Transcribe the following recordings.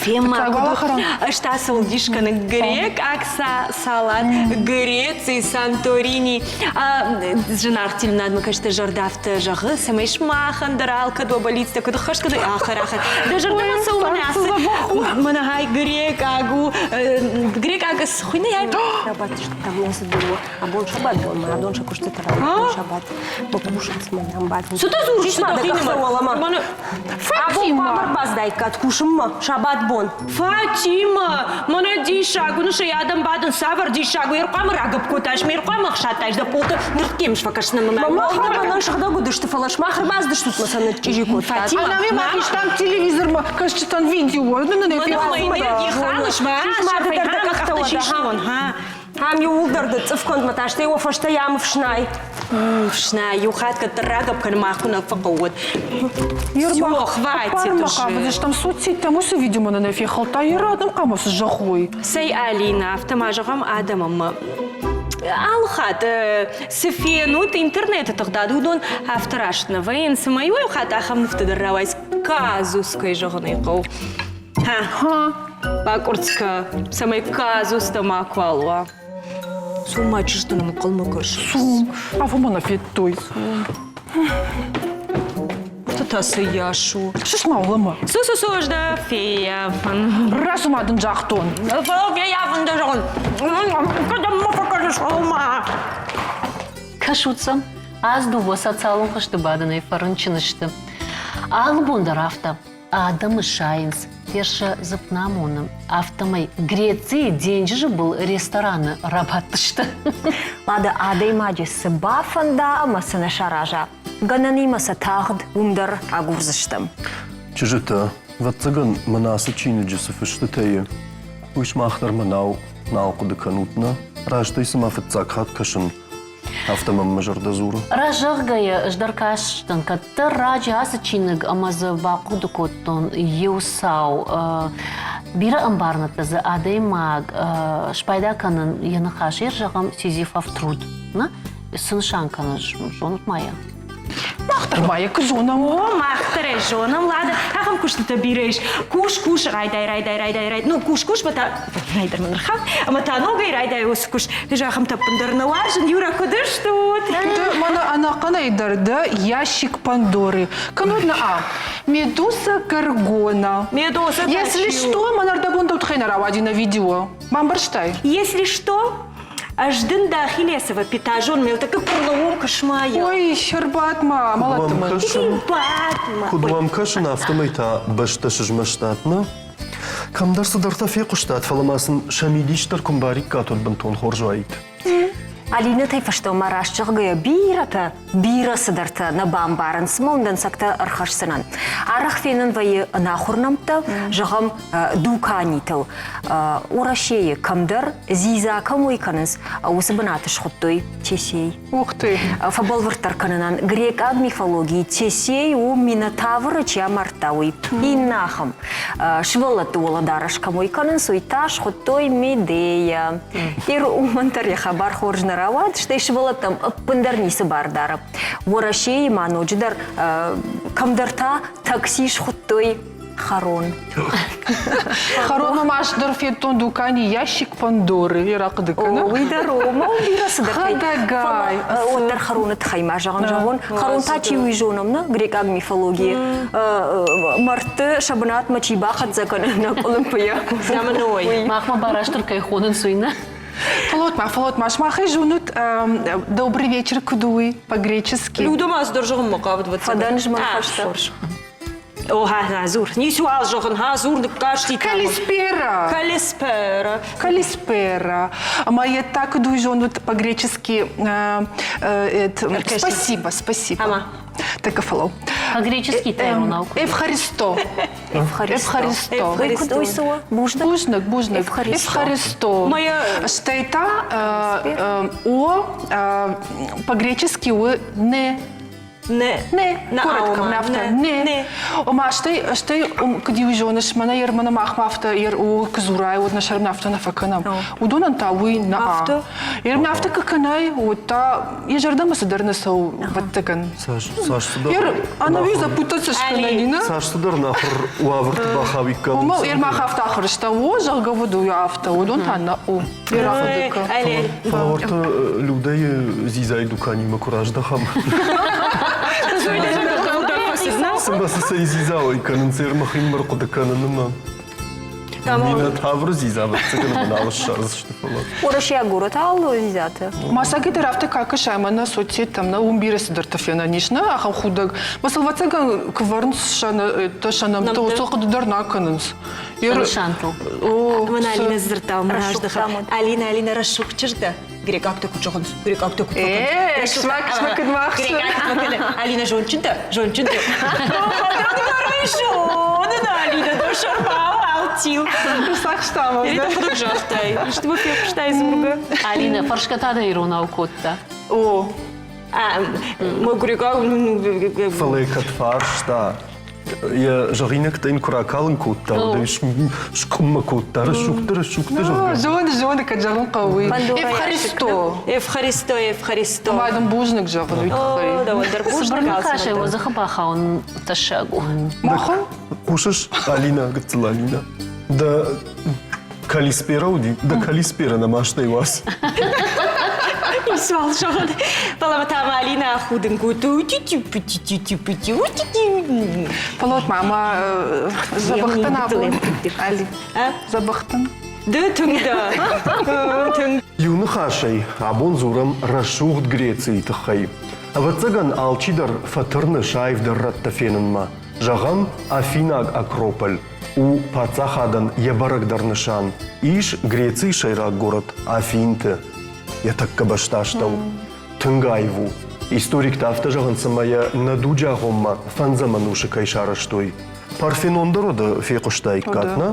Фемма, ӕз та цӕуыл дис кӕнын грекъаг салат, Греци, Санторини. Зынаргъ телеуынадмӕ кӕсты зӕрдӕ афтӕ зӕгъы, цӕмӕй сымахӕн дӕр алкӕд уӕ бӕллицтӕ куыд ӕххӕст кӕной, ахӕр, ахӕр. Дӕ зӕрдӕмӕ цӕуы мӕнӕ ацы мӕнӕ хай грекъаг у, грекъаг хуыйны Рабадтыстӕм уыцы дыууӕ. Абон сабат бон, мӕ адон сӕ куыстыты райдыдтой сабат. Бакусынц мӕ нӕм бадынц. Цы ты дзурыс? Ма дӕ къӕхтӕ уӕлӕмӕ. Абон хъуамӕ ӕрбаздаиккат кусынмӕ, сабат бон. Фатимӕ, мӕнӕ диссаг, уыныс ӕй адӕм бадынц, цавӕр диссаг у, ӕрхъуамӕ рагӕпп кодтаис, ме рхъуамӕ ӕхсадтаис дӕ полты нырткем сфӕкӕсынӕн мӕ. Мӕ мӕнӕн сыгъдӕг уыдысты, фӕлӕ сымах ӕрбацыдыстут мӕ сӕ нычъчъизи кодтат. Фатимӕ, Ӕнӕуи ма истам телевизормӕ кӕсджытӕн видео. Ну, нын Халыс ма, ма ды дӕр дӕ къӕхтӕ уӕд, ха. Ам иууылдӕр дӕ цъыфкондмӕ та, стӕй уӕ фӕстӕ йӕм ӕфснай. Фснай, иу хатт кӕддӕр рагӕпп кӕны, мах куы нӕ фӕхъӕуы, уӕд. Всё, хватит уже. Хъавыдыстӕм соцсеттӕм уыцы видео нӕ фехӕлдта, йӕ радӕм хъуамӕ цы зӕгъой. Цӕй, Алина, афтӕ ма зӕгъӕм адӕмӕн алы хатт цы фенут интернеты тыгъдад, уыдон афтӕ раст нӕ вӕййынц, цыма иу хатт ахӕм нывтӕ дӕр рауайынц, казус, кӕй зӕгъын ӕй хъӕуы. Ха, бакъуырцкӕ, цӕмӕй казустӕ макуал уа. Цом ма чызджытӕ нӕм ӕнхъӕлмӕ кӕсынц. Цом, афонмӕ нӕ федтой. Уырты та цыйас у? Сыс ма уӕлӕмӕ. Цы цы цы ӕз дӕ феййафын. Рацу ма дын загътон. Фӕлӕ феййафын дӕ зӕгъын. Кӕдӕм ма фӕкӕсыс хъӕумӕ? Кӕсут сӕм, аз дыууӕ социалон хызты бадынӕй фӕрынчын сты. Алы бон дӕр афтӕ. Адӕмы сайынц, фӕрсы дзыпнамоны, афтӕмӕй Грецийы денджызы был рестораны рабадтысты. Лада адӕймаджы цы бафӕнда ӕмӕ цы нӕ сараза, гӕнӕнимӕ сӕ тагъд уым дӕр агурдзыстӕм. Чызджытӕ, ӕвӕццӕгӕн, мӕн ацы чиныджы цы фыстытӕ и, уый сымах дӕр мӕнау нал хъуыды кӕнут, нӕ? Раст ӕй цыма фыццаг хатт кӕсын, Афтӕ мӕм мӕ зӕрдӕ дзуры. Разӕгъгӕйӕ ӕз дӕр кастӕн, кӕддӕр раджы ацы чиныг ӕмӕ дзы бахъуыды кодтон иу цау. Бирӕ ӕмбарынӕдтӕ дзы адӕймаг спайда кӕнын йӕ ныхас зӕгъӕм, Сизифов труд. Нӕ? Цы нысан кӕны, зонут ма йӕ? Мах дӕр ма йӕ куы зонӕм. О, мах дӕр ӕй зонӕм, Лада. Ахӕм куыстытӕ бирӕ ис. Кус, кус, райдай, райдай, райдай, райдай. Ну, кус, кус, ӕмӕ та райдӕр мын ӕрхауд. Ӕмӕ та ногӕй райдай уыцы куыст. Ӕз ахӕмтӕ ӕппындӕр нӕ уарзын. Юра, куыд стут? Ды мӕнӕ ӕнӕхъӕнӕй дӕр дӕ ящик Пандоры. Кӕннод нӕ а. Медуза Горгона. Медуза Если что, мӕн ӕрдӕбон дӕу тыххӕй нӕ рауади нӕ видео. Бамбӕрстай? Если что, Ӕз дын дӕхи лесовы пятажон мелтӕ куы куысмайы. Ой, ӕрбад ма, амӕлӕтты мын. Куыд уӕм кӕсын, афтӕмӕй та бӕстӕ сызмӕстат, нӕ? Кӕмдӕр цыдӕртӕ фехъуыстат, фӕлӕ ма сын сӕ мидис дӕр куы мбариккат, уӕд бынтон хорз уаид. Алинӕтӕй фӕстӕмӕ раст зӕгъгӕйӕ, бирӕтӕ бирӕ цыдӕртӕ нӕ бамбарынц, ма уын дӕнцӕгтӕ ӕрхӕсдзынӕн. Арӕх фенӕн вӕййы ӕнахуыр нӕмттӕ, зӕгъӕм, дуканитыл. Уӕрӕсейы кӕмдӕр дзидза кӕм уӕй кӕнынц, уыцы бынаты схуыдтой Тесей. Ух ты! Фӕбӕлвырддӕр кӕнынӕн грекъаг мифологийы Тесей у Минотавры чи амардта, уый. Иннӕ ахӕм. Сывӕллӕтты уӕлӕдарӕс кӕм уӕй кӕнынц, уый та схуыдтой Медея. Ир уымӕн дӕр йӕ хабар хорз нӕ рауад, стӕй сывӕллӕттӕм ӕппындӕр ницы бар дары. Уӕрӕсейы ма ноджыдӕр кӕмдӕр та такси схуыдтой Харон. Харонмӕ ма дӕр федтон дукани ящик Пандоры, йӕ рахъуыды кӕны. Уый дӕр у, ма бирӕ цыдӕртӕ. Хӕдӕгай. Уӕддӕр Хароны тыххӕй ма зӕгъын зӕгъон. Харон та чи уый зонӕм, нӕ грекъаг мифологийы. Мӕрдты сӕ бынатмӕ чи бахӕццӕ кӕны нӕ къуылымпыйӕ. Заманой. Махмӕ Барастыр кӕй хонынц, уый нӕ? Фӕлӕут ма, фӕлӕут ма, сымахӕй зонут «Добрый вечер» куыд у уый по-гречески? Люда ма цыдӕр зӕгъынмӕ хъавыд. Фӕдӕн змӕл фӕстӕ. О, Хазур. Ницуал зӕгъын, Хазур ныккасти. Калиспера. Калиспера. Калиспера. Ӕмӕ йӕ так куыд уый зонут по-гречески спасибо, спасибо. Ама. Так и фӕлӕу. По-гречески та иронау. Евхаристо. Евхаристо. Куыд уый цы у? Бузныг? Бузныг, бузныг. Евхаристо. Моя... Стӕй та о по-гречески у не. Нӕ. Нӕ, горӕт кӕм афтӕ. Нӕ. Ома стӕй, стӕй куыд иу зоныс, мӕнӕ ер мӕнӕ махмӕ афтӕ ер о куы дзурай, уӕд нӕ сӕрмӕ афтӕ нӕ фӕкӕнӕм. Уыдонӕн та уый нӕ. Афтӕ? Ер мӕ афтӕ куы кӕнай, уӕд та йӕ зӕрдӕмӕ цыдӕр нӕ цӕуы, ӕвӕццӕгӕн. Цас, цас цыдӕр. Ер ӕнӕуи запутаться скӕнӕни, нӕ? Цас цыдӕр нахуыр уавӕрты бахауиккам. Ома, ер мах афтӕ ахуыр стӕм, о, зӕгъгӕ, уӕд уый афтӕ, уыдон та нӕ у. Фӕлӕ уӕртӕ Людӕйы дзидзайы дуканимӕ куы раздӕхӕм. Цымӕ цы сӕ дзидза уӕй кӕнынц, ӕрмӕхимӕ хъуыды кӕнын ӕмӕ Минотавры дзидза ӕвӕццӕгӕн ӕмӕ нал ссардзысты, фӕлӕ. Уӕрӕсейаг горӕты алы дзидзатӕ. Масаги дӕр афтӕ кӕкыс ӕмӕ нӕ соцсеттӕм нӕ уым бирӕ цыдӕртӕ фенӕн ис, нӕ ахӕм худӕг. Мӕ сыл ӕвӕццӕгӕн куы вӕрынц сӕ нӕмттӕ, уыцы хъуыды дӕр нӕ кӕнынц. Нысантыл. Мӕн Алина дзырдта, мӕ раздӕхӕм. Алина, Алина, рӕсугъд чызг дӕ. Грекъӕгтӕ куыд зӕгъынц, грекъӕгтӕ куыд фӕкӕнынц. Смак, смак, куыд махсы. Алина, зондджын дӕ, зондджын дӕ. Зонын, Алина, дӕ сӕрмау алтил. Сахстам. Это худыг загътай. Исты мӕ фехъуыстай дзургӕ? Алина, фӕрсгӕ та дӕ иронау кодта. О. Мӕгуырӕгау. Фӕлӕ кӕд фарста, йӕ зӕгъинӕгтӕ йын куы ракалын кодта, уӕд ӕй скъуыммӕ кодта, рӕсугъдты, рӕсугъдты, зӕгъгӕ. Зоны, зоны, кӕд зӕгъын хъӕуы, уый. Евхаристо. Евхаристо, Евхаристо. Ма дын бузныг зӕгъын уый тыххӕй. Дӕуӕн дӕр бузныг. Цыбыр ныхасӕй уӕ дзыхы бахауын тӕссаг у. Махӕн? Хъусыс, Алина, гыццыл Алина, дӕ Калиспера уыди? Дӕ Калиспера нӕ мастӕй уац. Исуал зӕгъын. Фӕлӕ та ма Алина худын кодта. Фӕлӕ вот мама дзӕбӕхтӕн абон. Али, дзӕбӕхтӕн. Ды тынг дӕ. Тынг. Иу ныхасӕй абон дзурӕм рӕсугъд Грецийы тыххӕй. Ӕвӕццӕгӕн, алчидӕр фӕтырны саивдӕр рӕттӕ фенынмӕ. Зӕгъӕм, Афинаг Акрополь у паддзахадӕн йӕ бӕрӕгдӕр нысан. Ис Грецийы сӕйраг горӕт Афинты, йӕ тӕккӕ бӕстастӕу. Тынг аив у. Историктӕ афтӕ зӕгъынц, ӕмӕ йӕ нӕ дуджы агъоммӕ фӕндзӕм ӕнусы кӕй сарӕзтой. Парфенон дӕр уӕдӕ фехъуыстаиккат, нӕ?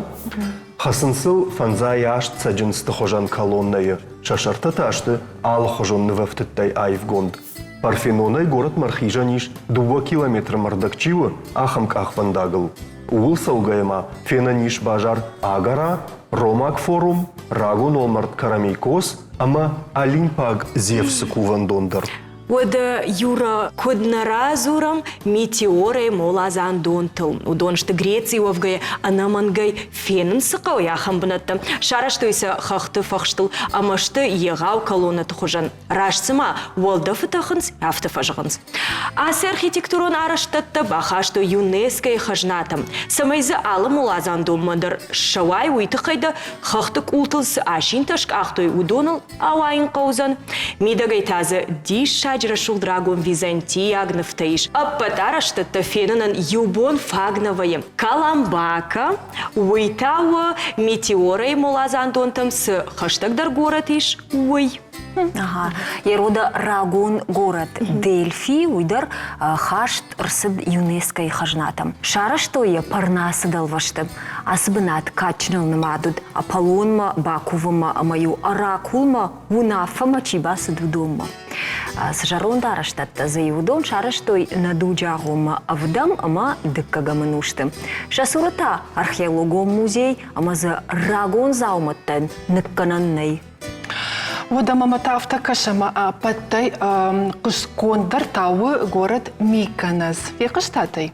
Хӕцынц ыл фӕндзай аст цӕджындзты хуызӕн колоннӕйы, сӕ сӕртӕ та сты алыхуызон нывӕфтыдтӕй аивгонд. Парфенонӕй горӕтмӕ рхизӕн ис, дыууӕ километры мӕрдӕг чи у, ахӕм къахвӕндагыл. Ууыл цӕугӕйӕ ма фенӕн ис базар Агора, Ромаг форум, рагон уӕлмӕрд Карамейкос ӕмӕ Олимпаг Зевсы кувӕндон дӕр. Уӕдӕ, Юра, куыд нӕ радзурӕм метеорӕй моладзандонтыл. Уыдон сты Грецийы уӕвгӕйӕ ӕнӕмӕнгӕй фенын цы хъӕуы, ахӕм бынӕттӕ. Сарӕзтой сӕ хӕхты фӕхстыл ӕмӕ сты егъау колоннӕты хуызӕн. Раст цыма уӕлдӕфы тӕхынц, афтӕ фӕзӕгъынц. Ацы архитектурон арӕзтӕдтӕ бахастой ЮНЕСКО-йы хӕзнатӕм, цӕмӕй дзы алы моладзандонмӕ дӕр ссӕуай, уый тыххӕй дӕ хӕхты къултыл цы асинтӕ скъахтой, уыдоныл ауайын хъӕудзӕн. Мидӕгӕй та дзы диссаджы рӕсугъд рагон византийаг нывтӕ ис. Ӕппӕт арӕзтӕдтӕ фенынӕн иу бон фаг нӕ вӕййы. Каламбака, уый та у Метеорӕйы моладзандонтӕм цы хӕстӕгдӕр горӕт ис, уый. Ага. Ерода рагон горӕт Дельфи, уый дӕр хаст ӕрцыд ЮНЕСКО-йы хӕзнатӕм. Сарӕзтой йӕ Парнасы дӕлвӕзты. Ацы бынат кадджыныл нымад уыд Аполлонмӕ бакувынмӕ ӕмӕ-иу Оракулмӕ уынаффӕмӕ чи бацыд, уыдонмӕ. Цы зӕронд арӕзтӕдтӕ дзы и, уыдон сарӕзтой нӕ дуджы агъоммӕ ӕвдӕм ӕмӕ дыккӕгӕм ӕнусты. Сӕ цуры та археологон музей ӕмӕ дзы рагон дзаумӕттӕн ныккӕнӕн нӕй. Уӕдӕ мӕмӕ та афтӕ кӕсы, ӕмӕ ӕппӕтӕй хъуыстгонддӕр та у горӕт Миконос. Фехъуыстат ӕй?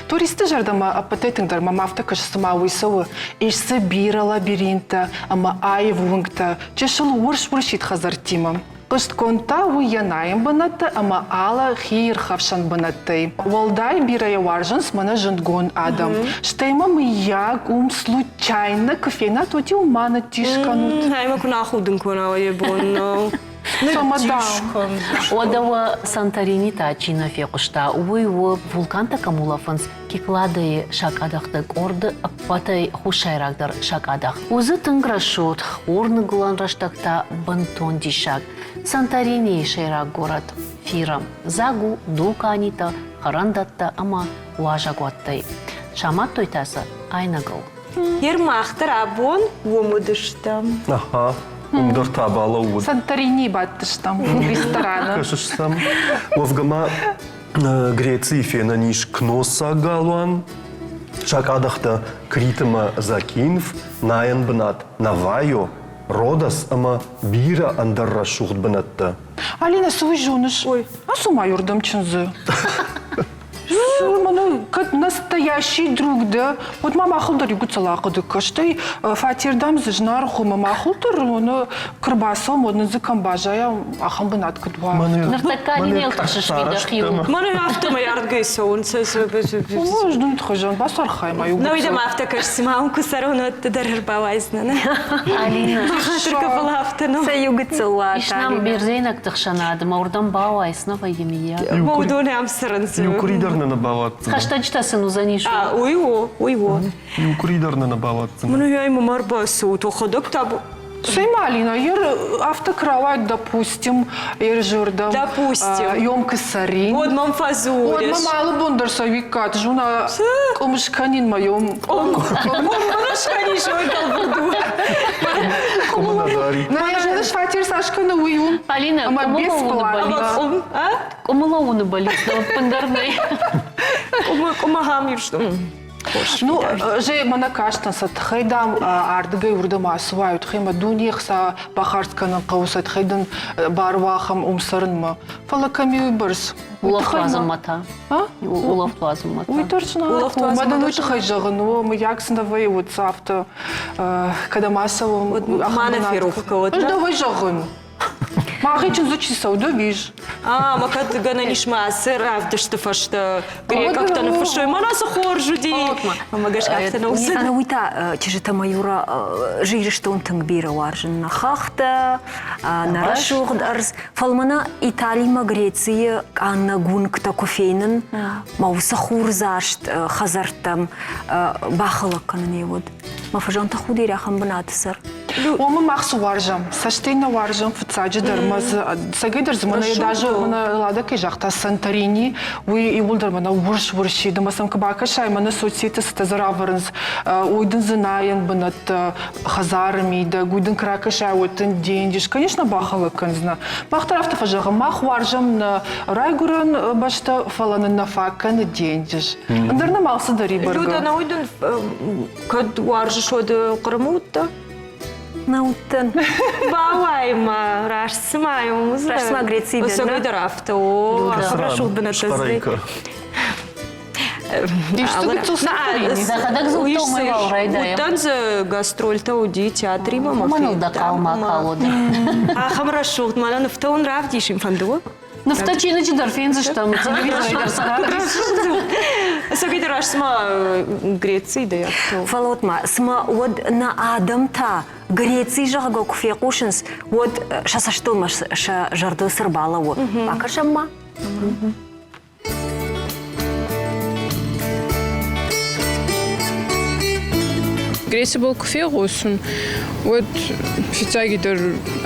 Туристты зӕрдӕмӕ ӕппӕтӕй тынгдӕр мӕм афтӕ кӕсы, цыма уый цӕуы. Ис дзы бирӕ лабиринттӕ ӕмӕ аив уынгтӕ, чысыл урс-урсид хӕдзӕрттимӕ. Хъуыстгонд та у йӕ найӕн бынӕттӕ ӕмӕ алы хиирхӕфсӕн бынӕттӕй. Уӕлдай бирӕ йӕ уарзынц мӕнӕ зындгонд адӕм. Стӕй ма мыййаг уым случайно куы фенат, уӕд-иу ма ныддис кӕнут. Ӕмӕ куы нӕ ахудын кӕна йӕ бон нӕу. Уӕдӕ уӕ Санторини та чи нӕ фехъуыста, уый у вулкантӕ кӕм улӕфынц, Кикладӕйы сакъадӕхты къорды ӕппӕтӕй хуссайрагдӕр сакъадах. У дзы тынг рӕсугъд, хурныгуылӕн рӕстӕг та бынтон диссаг. Санторинийы сӕйраг горӕт Фира дзаг у дуканитӕ, хӕрӕндӕттӕ ӕмӕ уазӕгуӕттӕй. Самадтой та сӕ айнӕгыл. Ер мах дӕр абон уым уыдыстӕм. Аха, уым дӕр та балӕууыд. Санторинийы бадтыстӕм рестораны. Кӕсыс сӕм. Уӕвгӕ ма. Грецийы фенӕн ис Кноссаг галуан, сакъадӕхтӕ Крит ӕмӕ Закинф, найӕн бынат Навайо, Родос ӕмӕ бирӕ ӕндӕр рӕсугъд бынӕттӕ. Алина, цы уый зоныс? Ой, ацу ма уырдӕм чындзы. Мӕнӕ кӕд настоящий друг дӕ, уӕд ма махыл дӕр иугуыцыл ахъуыды кӕ. Стӕй фатер дам дзы зынаргъ у, мӕ махыл дӕр уоны куы рбацӕуӕм, уӕд нын дзы кӕм баззайа, ахӕм бынат куыд уа. Ныртӕккӕ Алинӕйыл тыхсыс мидӕхиу. Мӕнӕ афтӕмӕй ардгӕй цӕуынц. Ӕз дын хуызӕн бацархай ма иу. Науидӕ ма афтӕ кӕс, цыма ам куы цӕрон, уӕд ды дӕр ӕрбауайдзынӕ. Алина. Хатыр кӕфыл афтӕ ну. Сӕ иу гыццыл уат. Ис нӕм бердзейнӕгты хсӕнад, ӕмӕ уырдӕм бауай, цы нӕ вӕййы миййаг. Уыдон ам цӕрынц. Иу къуыри дӕр нӕ нӕ бауадздзынӕ. Хӕстӕджытӕ сын уыдзӕнис. Уый у, уый у. Иу къуыри дӕр нӕ нӕ бауадздзынӕ. Мын уый мӕ ӕрбацу, тохӕдӕг та Цӕй ма, Алина, ер афтӕ куы рауайд, допустим, ерзырдӕм. Допустим. Ёмкы цӕрин. Уӕд мӕм фӕдзурыс. Уӕд мӕм алы бон дӕр цӕуиккат, зона, къуым скӕнин мӕ ём. Къуым скӕнис, ой, бӕлвырд у. Къуымы нӕ дари. Нӕ, зоныс, фатер цас кӕны, уый у. Алина, Ӕмӕ бесплатно. Къуым, а? Къуымы лӕууыны бӕллиц ӕппындӕр нӕй. Къуымы, къуымы ахӕм ирыстон. Ну, же мӕнӕ кастӕн, сӕ тыххӕй, дам, ардыгӕй уырдӕм ацыуай, тыххӕй мӕ дуне хца бахардз кӕнын хъӕуы, сӕ тыххӕй дын бар уахӕм уым цӕрынмӕ. Фӕлӕ кӕм и уыйбӕрц? Улӕфт уадзынмӕ та? Улӕфт уадзынмӕ та? Уый дӕр зынаргъ у. Мӕ дын уый тыххӕй зӕгъын, о, мыййаг цы нӕ вӕййы, уыд афтӕ, кӕдӕм ацӕуӕм. Ма нӕ ферох кӕуӕд. Ӕз дӕуӕй зӕгъын. Махи чындзы чи цӕуы, дӕ виз. А, мӕ кӕд гӕнӕн ис мӕ ацы равдысты фӕстӕ грекъӕгтӕ ныффыссой, мӕнӕ цы хорз уыди. Ӕмӕ гӕсгӕ афтӕ нӕ уыдзӕн. Ӕнӕ уый та чызджытӕ Маюра Ирыстон тынг бирӕ уарзын нӕ хӕхтӕ, нӕ рӕсугъд ӕрдз. Фӕлӕ мӕнӕ Италимӕ Грецийы къаннӕг уынгтӕ куы фенын, мӕ уыцы хурдзаст хӕдзӕрттӕм бахӕлӕг кӕнын йе уыд. Мӕ фазонтӕ худирӕхӕн бынаты сӕр. Омы мах цы уарзӕм, цӕстӕй нӕ уарзӕм фыццаджыдӕр мӕ дзы цӕгӕйдӕр дзы мӕнӕ даже мӕнӕ Лада кӕй загъта Санторини, уый иууылдӕр мӕнӕ урс-урсид ӕмӕ сӕм куы бакӕсай, мӕнӕ соцсеты цытӕ дзы равӕрынц, уый дын дзы найӕн бынӕттӕ, хӕдзары мидӕг, уый дын куы ракӕсай, уӕд дын денджыз, конечно, бахӕлӕг кӕндзынӕ. Мах дӕр афтӕ фӕзӕгъӕм, мах уарзӕм нӕ райгуырӕн бӕстӕ, фӕлӕ нын нӕ фаг кӕны денджыз. Ӕндӕр нӕм алцыдӕр и бӕргӕ. Люда, науи дын кӕд уарзыс, уӕд Хъырымы уыдтӕ? Нӕ уыдтӕн. Бауай ма, раст цыма Раст цыма Грецийы дӕн. Цӕмӕй дӕр афтӕ, о, рӕсугъд бынӕттӕ Уыдтӕн дзы гастрольтӕ уыди театримӕ. Мӕныл дӕ хъал ма калод. Ахӕм рӕсугъд мӕнӕ нывтӕ уын равдисын фӕнды уӕ? Нывтӕ чиныджы дӕр фендзыстӕм, телевизорӕй дӕр сӕ равдисдзыстӕм. Сӕгӕй раст цыма Грецийы дӕ. Фӕлӕ вот ма, цыма уӕд нӕ адӕм та Греци, зӕгъгӕ, куы фехъусынц, уӕд сӕ цӕстыл сӕ зӕрдыл цы рбалӕууы. Бакӕсӕм ма. Грецибыл куы фегъусын, уӕд фиццагидӕр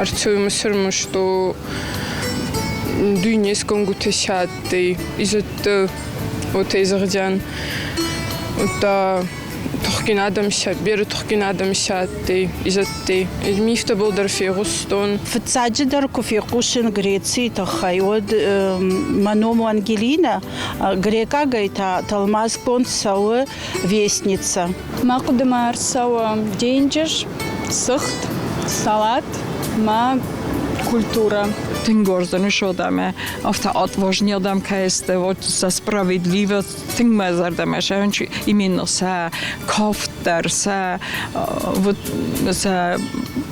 ӕрцӕуй Мысырмӕ, что дуйне сконгутӕ си адтӕй, изӕдтӕ уотӕ зӕгъдиан. Удта тухгин адӕм сӕ, берӕ тухгин адӕм си адтӕй, изӕдтӕй. Мифтӕбӕл дӕр фегъустон. Фыццаджыдӕр куы фехъусын Грецийы тыххӕй, уӕд мӕ ном у Ангелинӕ, грекъагӕй та тӕлмацгонд цӕуы Вестница. Мӕ хъуыдымӕ ӕрцӕуы денджыз, цыхт, салат мӕ культурӕ. Тынг уарзын содамӕ, афтӕ отважный адӕм кӕй сты, вот сӕ справедливость тынг мӕ зӕрдӕмӕ сӕ именно сӕ кафт дӕр, сӕ вот сӕ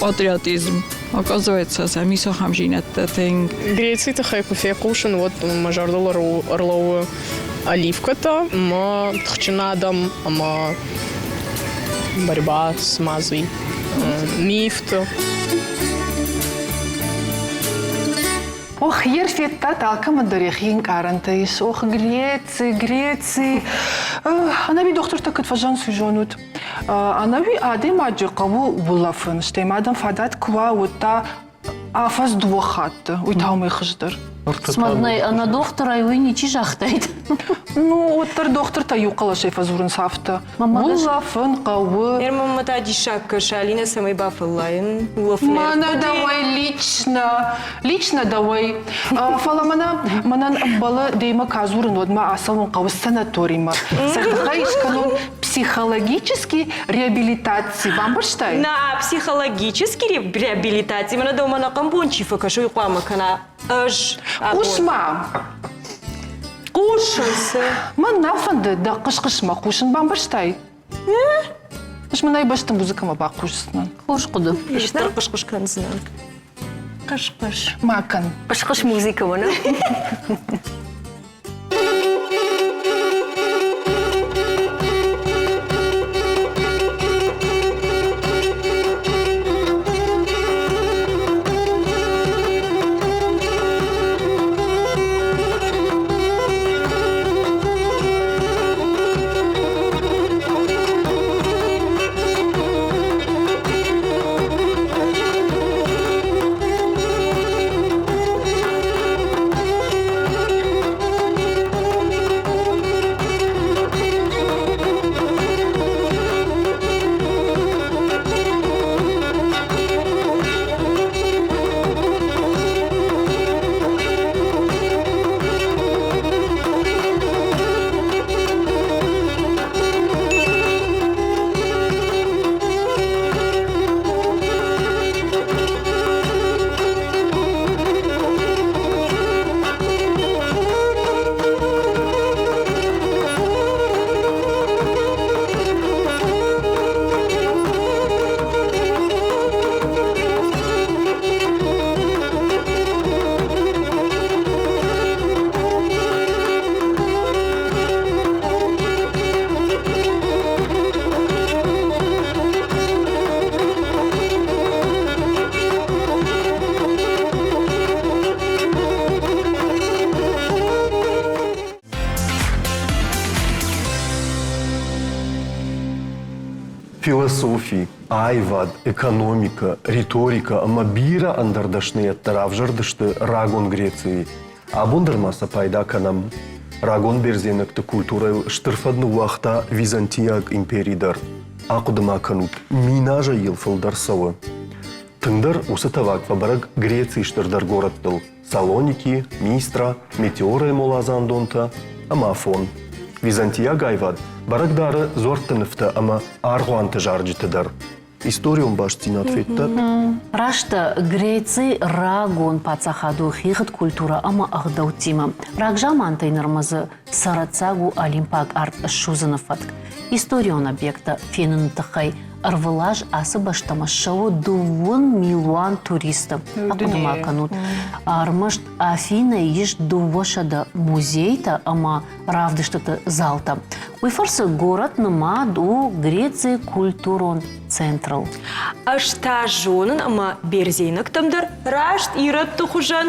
патриотизм. Оказывается, сӕ мисохам зинӕдтӕ тынг. Грецийы тыххӕй куы фехъусын, уӕд мӕ зӕрдыл ӕрлӕууы оливкӕтӕ ӕмӕ тыхджын адӕм ӕмӕ борьба с мазой, мифты. Ох, ер федтат алкӕмӕн дӕр йӕхи ӕнкъарӕнтӕ ис. Ох, Греци, Греци. Ӕнӕуи дохтыртӕ куыд фӕзӕгъынц, уый зонут. Ӕнӕуи адӕймаджы хъӕуы улӕфын, стӕй ма дӕм фадат куы уа, уӕд та. Афӕдз дыууӕ хатты, уый та уымӕй хуыздӕр. Смаднӕй ӕнӕ дохтырӕй уый ничи загътаид. Ну, уӕддӕр дохтыртӕ иу хъӕлӕсӕй фӕдзурынц афтӕ. Улӕфын хъӕуы. Мӕнмӕ та диссаг кӕсы, Алинӕ цӕмӕй бафӕллайын? Улӕфын Мӕнӕ дӕуӕй лично, лично дӕуӕй. Фӕлӕ мӕнӕ мӕнӕн ӕмбӕлы демӕ ка дзурын, уӕд мӕ ацӕуын хъӕуы санаторимӕ. Сӕ тыххӕй скӕнон психологический реабилитаци. Бамбӕрстай? На, психологический реабилитаци мӕнӕ дӕумӕ нӕхъӕн бон чи фӕкӕсы, уый хъуамӕ кӕна. Ӕз Хъус-ма! Хъусын цы? Мӕн нал фӕнды дӕ хъыс-хъысмӕ хъусын, бамбӕрстай? Ӕз мын ӕй бӕсты музыкӕмӕ бахъусдзынӕн. Хорз хъуыды. Стыр хъыс-хъыс кӕндзынӕн. Хъыс-хъыс. Ма кӕн. Хъыс-хъыс музыкӕмӕ, нӕ? Философи, аивад, экономикӕ, риторикӕ ӕмӕ бирӕ ӕндӕр дӕсныйӕдтӕ равзӕрдысты рагон Грецийы. Абон дӕр ма сӕ пайда кӕнӕм. Рагон бердзенӕгты культурӕйыл стыр фӕд ныууагъта Византийаг импери дӕр. Ахъуыды ма кӕнут, миназӕй йыл фылдӕр цӕуы. Тынгдӕр уыцы тӕваг фӕбӕрӕг Грецийы стырдӕр горӕттыл Салоники, Мистра, Метеорӕйы моладзандонтӕ ӕмӕ Афон. Византийаг аивад бӕрӕг дары дзуӕртты нывтӕ ӕмӕ аргъуанты зарджыты дӕр. Историон бастдзинад федтат? Раст Греци рагон паддзахад у хигъд культурӕ ӕмӕ ӕгъдӕуттимӕ. Рагзамантӕй нырмӕ дзы цӕрӕццаг у олимпаг арт ссудзыны фӕтк. Историон объекттӕ феныны тыххӕй ӕрвылаз ацы бӕстӕмӕ ссӕуы дыууын милуан туристы. Ахъуыды ма кӕнут, ӕрмӕст Афинӕйы ис 200 музейтӕ ӕмӕ равдыстыты залтӕ. Уый фӕрцы горӕт нымад у Грецийы культурон центрыл. Ӕз та зонын ӕмӕ бердзенӕгтӕм дӕр раст ирӕтты хуызӕн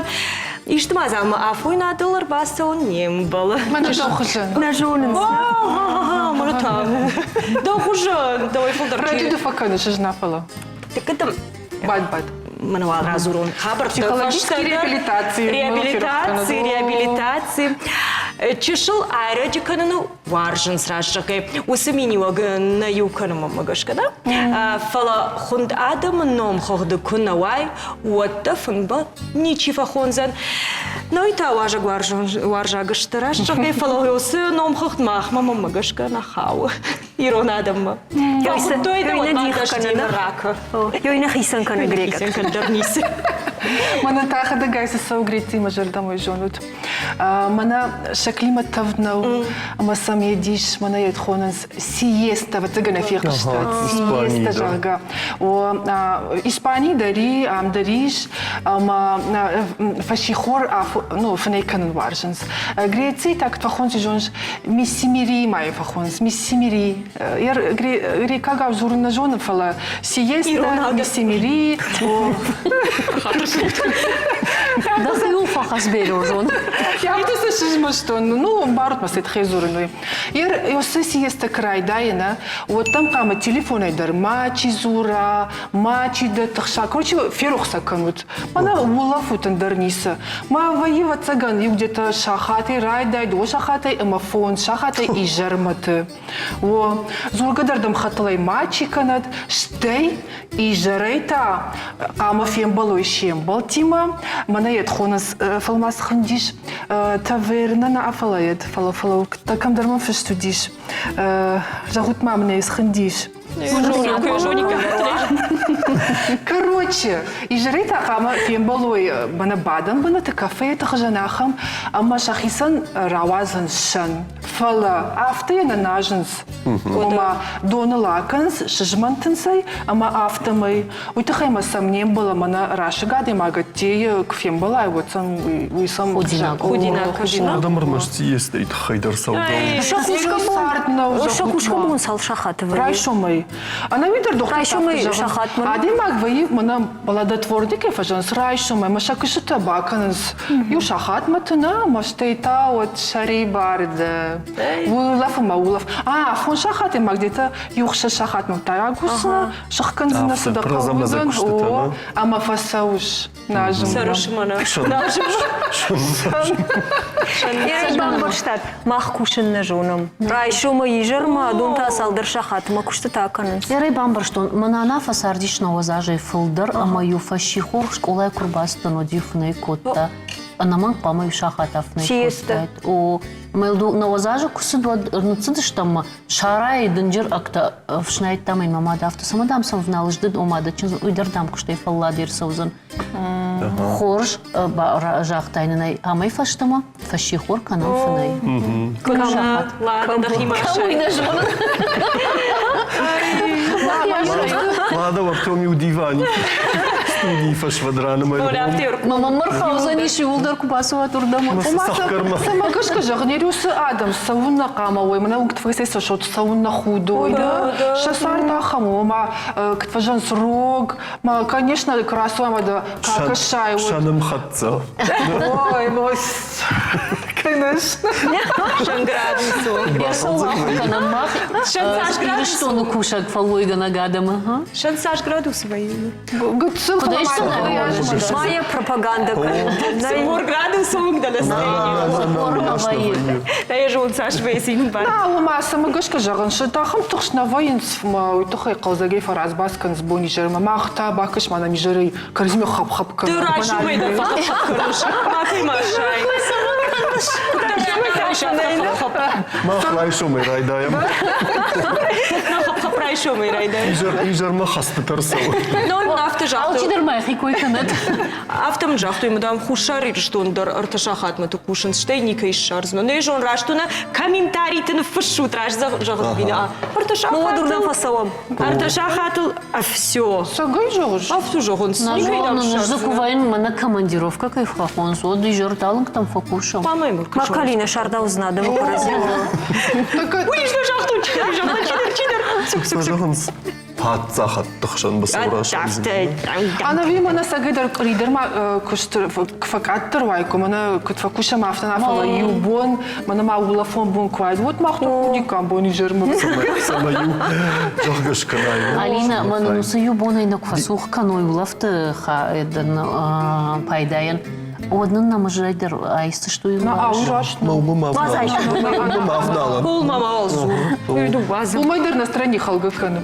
исты мадзалмӕ афойнадыл ӕрбацӕуын не мбӕлы. Мӕнӕ дӕу хуызӕн. Нӕ зонынц. Мӕнӕ та. Дӕу хуызӕн. Дӕуӕй фылдӕр. Рӕдыды фӕкӕныс, ӕз нӕ фӕлӕ. Тыккытым. Бад, бад. Мӕнӕ уал радзурон хабӕрттӕ. Психологический реабилитаци. Реабилитаци, реабилитаци. Чысыл ӕрӕджы кӕныны уарзынц раст зӕгъгӕ, уыцы миниуӕг нӕ иу кӕнынмӕ гӕсгӕ да? Фӕлӕ хуынд адӕмы номхыгъды куы нӕ уай, уӕд дӕ фынгмӕ ничи фӕхондзӕн. Ной та уазӕг уарзаг сты раст зӕгъгӕ, фӕлӕ уыцы номхыгъд махмӕ мӕнмӕ гӕсгӕ нӕ хауы ирон адӕммӕ. Фӕхуыдтой дӕ уӕд бакастимӕ ракы. Ёй нӕ хицӕн кӕны грекъаг. Хицӕн кӕны дӕр ницы. Мӕнӕ та хӕдӕгай цы цӕуы Грециимӕ зӕрдӕмӕ зонут. Мӕнӕ сӕ климат тӕвд нӕу, ӕмӕ сӕм йӕ дис, мӕнӕ йӕ хонынц сиеста, ӕвӕццӕгӕн ӕй фехъуыстат, сиеста, зӕгъгӕ. О, Испанийы дӕр и, ам дӕр ис, ӕмӕ фӕссихор ну, фынӕй кӕнын уарзынц. Грецийы так фӕхонынц, зоныс, Миссимири ма йӕ фӕхонынц, Миссимири. Грекагау дзурын нӕ зонын, фӕлӕ сиеста, Миссимири. Дӕхиуыл фӕхӕц берёзон. Афтӕ сӕ сызмӕстон. Ну, ӕмбарут мӕ цӕй дзурын уый. Ер ёсы сиеста куы райдайы, нӕ, уӕд дӕм хъуамӕ телефонӕй дӕр мачи дзура, мачи дӕ тыхса. Короче, ферох сӕ кӕнут. Мӕнӕ улӕфут ӕндӕр ницы. Ма вӕййы, ӕвӕццӕгӕн, иу где-то сахатӕй райдай, дыууӕ сахатӕй ӕмӕ фондз сахатӕй изӕрмӕты. О, дзургӕ дӕр дӕм хӕтӕлӕй мачи кӕнӕд, стӕй изӕрӕй та хъуамӕ фембӕлой се мбӕлттимӕ. Мӕнӕ йӕ хонынц фӕлмас хуындис тавернӕ нӕ фӕлӕ фӕлӕ фӕлӕ кӕмдӕр мӕм фыст уыдис. Зӕгъут ма мын ӕй схуындис. Короче, изӕрӕй та хъуамӕ фембӕлой мӕнӕ бадӕн бынаты кафеты хуызӕн ахӕм ӕмӕ сӕхицӕн рауадзынц сӕн. Фӕлӕ афтӕ йӕ нӕ назынц. Ома доныл акӕнынц, сызмӕнтынц ӕй ӕмӕ афтӕмӕй. Уый тыххӕй мӕ сӕм не мбӕлы, мӕнӕ расыг адӕймаг ӕддейы куы фембӕлай, уӕд сӕм уый сӕм Худинаг. Худинаг. Худинаг. Адӕм ӕрмӕст съездӕй тыххӕй дӕр цӕугӕ. Сӕ кусгӕ бон цал сахаты вӕййы? Райсомӕй. Ӕнӕуи дӕр дохтыр Райсомӕй сахатмӕ. Адӕймаг вӕййы, мӕнӕ плодотворный кӕй фӕзӕгъынц, райсомӕй ӕмӕ сӕ куыстытӕ бакӕнынц. Иу сахатмӕ ты нӕ, ӕмӕ стӕй та уӕд сӕрибар дӕ. Улӕф ӕмӕ улӕф. А, афон сахатӕй ма где-то иу хсӕз сахатмӕ та рагусына, сыхкӕндзынӕ цы дӕ хъӕуы о, ӕмӕ фӕцӕуыс. Сӕрысмӕ. Бамбӕрстат, мах кусын нӕ зонӕм. Райсомы изӕрмӕ адон та цалдӕр сахатмӕ куыстытӕ кӕнынц. Ерӕй бамбӕрстон, мӕ нана фӕцардис 90 азӕй фылдӕр ӕмӕ-иу фӕссихор скъолайы куы рбацыдтӕн, уӕд-иу фынӕй кодта. Ӕнӕмӕнг хъуамӕ иу сахат афынӕй кодтаид. О, мӕ 90 азы куы цыд, уӕд ныццыдыстӕм ма сарайы дынджыр ӕгтӕ ӕфснайдта мӕ мӕ мад афтӕ, цӕмӕ дам сӕм вналыс ды, ома дӕ чындз, уый дӕр дам куыстӕй фӕллад ӕрцӕудзӕн. Хорз, загътай нын ӕй, амӕй фӕстӕмӕ фӕссихор кӕнӕм фынӕй. Ладно, дӕхимӕ Уый нӕ зонын. Ладно, Артем иу дивани студийы фӕсвӕд ранымайын. Мама мырхаудзӕнис иууылдӕр куы бацӕуат уырдӕм. Цӕмӕ гӕсгӕ зӕгъын, уыцы адӕм цӕуыннӕ хъуамӕ уой, мӕнӕ уынгты фӕцӕй сӕ цӕуыннӕ худой, сӕ цард ахӕм у, ома куыд фӕзӕгъынц, рог, ма, конечно, красуамӕ да какӕсай. Сӕнымхӕццӕ. Ой, мой, конечно. Шанградусу. Кӕнӕм мах Ирыстоны кусӕг фӕллойгӕнӕг адӕмы. Шансаж градус вӕййы. Гыццыл Моя пропаганда Цыппор градусы онг дӕ настроение. Я же он цас вӕййы бар. На, уымӕ цӕмӕ гӕсгӕ зӕгъын, сӕ тыхст нӕ вӕййынц, ӕмӕ уый тыххӕй хъӕлдзӕгӕй фӕразбас кӕнынц бонизӕрмӕ. Мах та бакӕс ма нӕм изӕрӕй кӕрӕдзимӕ хӕпп-хӕпп кӕнӕм. Ды райсомӕй дӕр фӕхӕпп-хӕпп кӕныс. Макӕй ма сай. Мах райсомӕй райдайӕм. Хӕпп-хӕпп райсомӕй райдайӕм. Изӕрмӕ хӕстытӕ рцӕуы. Ну, афтӕ загътой. Алчидӕр ма йӕхи кой кӕнӕд. Афтӕ мын загътой, мадам, Хуссар Ирыстон дӕр ӕртӕ сахатмӕ ты кусынц, стӕй никӕй ссардзынӕ. Нӕ зон, раст у нӕ комментариты ныффыссут, раст зӕгъын бина. Ӕртӕ Ну, уӕд уырдӕм сахатыл фӕцӕуӕм. Ӕртӕ сахатыл все. Цӕгӕй зӕгъыс? Афтӕ зӕгъынц. Нӕ Никӕй дам зонын, ӕз дзы куы ссардзынӕ. вӕййын, мӕнӕ командировкӕ кӕй фӕхонынц, уӕд изӕрдалынгтӕм фӕкусӕм. Хъуамӕ мыл Ма Калина сардаудзына адӕмы кӕрӕдзи. Уый ис загътон, чидӕр, загътон, чидӕр, чидӕр. Цук, цук, цук. Зӕгъынц, паддзахадты хсӕн быцӕу расайдзӕн. Ӕнӕуи мӕнӕ сӕгӕй дӕр къуыри дӕр ма куыст фӕкъаддӕр уаиккой, мӕнӕ куыд фӕкусӕм, афтӕ нӕ, фӕлӕ иу бон, мӕнӕ ма улӕфон бон куы уаид, уӕд мах худиккам бонизӕрмӕ. Цӕмӕй-иу зӕгъгӕ скӕнай. Алина, мӕнӕн уыцы иу бонӕй нӕ куы фӕцух кӕной улӕфты пайдайӕн, уӕд нын нӕ мызӕй дӕр айсдзысты. На, ауый раст. Ма Пол ма мауал дзур. Уымӕй дӕр настроени хӕлгӕ кӕны.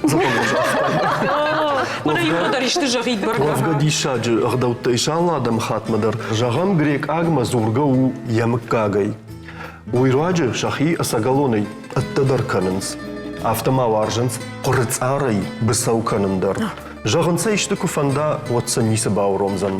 Мӕнӕ иумӕ дӕр исты зӕгъид бӕргӕ. Уӕвгӕ диссаджы ӕгъдӕуттӕ ис алы адӕмыхатмӕ дӕр. Зӕгъӕм, грекъагмӕ дзургӕ у йӕ мыггагӕй. Уый руаджы сӕхи ӕцӕгӕлонӕй ӕддӕдӕр кӕнынц. Афтӕ ма уарзынц хъуырыцъарӕй быцӕу кӕнын дӕр. Зӕгъын сӕ исты куы фӕнда, уӕд сӕ ницы бауромдзӕн.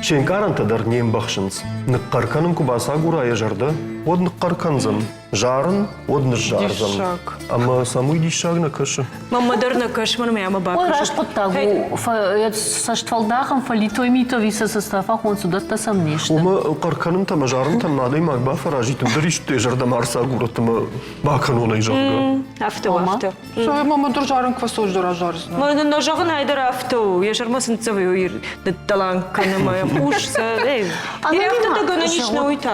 Се нкъарӕнтӕ дӕр не мбӕхсынц. Ныхъхъӕр кӕнын куы бацагура йӕ зӕрдӕ, уӕд ныхъхъӕр кӕндзӕн. Зарын, уӕд ныззардзӕн. Диссаг. Ӕмӕ сӕм уый диссаг нӕ кӕсы. Маммӕ дӕр нӕ кӕсы, мӕнмӕ ӕмӕ Ой, бакӕсы. раст хъуыддаг у. Цӕстфӕлдахӕн фӕлитой митови сӕ сӕстӕфӕхон цудӕттӕ сӕм не сты. Уымӕ хъӕр кӕнынтӕ ӕмӕ зарынтӕм адӕймаг бафӕразит, ӕндӕр исты зӕрдӕмӕ ӕрцагурӕд ӕмӕ бакӕнон ӕй, зӕгъгӕ. Афтӕ у, афтӕ. Цой, мама дӕр зарын куы дӕр азарзна. Мӕ нӕ зӕгъын ай дӕр афтӕ у. Йӕ сӕрмӕ сын цӕвы нытталанг кӕны мӕ хъус сӕ. Афтӕ дӕ гӕнӕн ис нӕ уый та.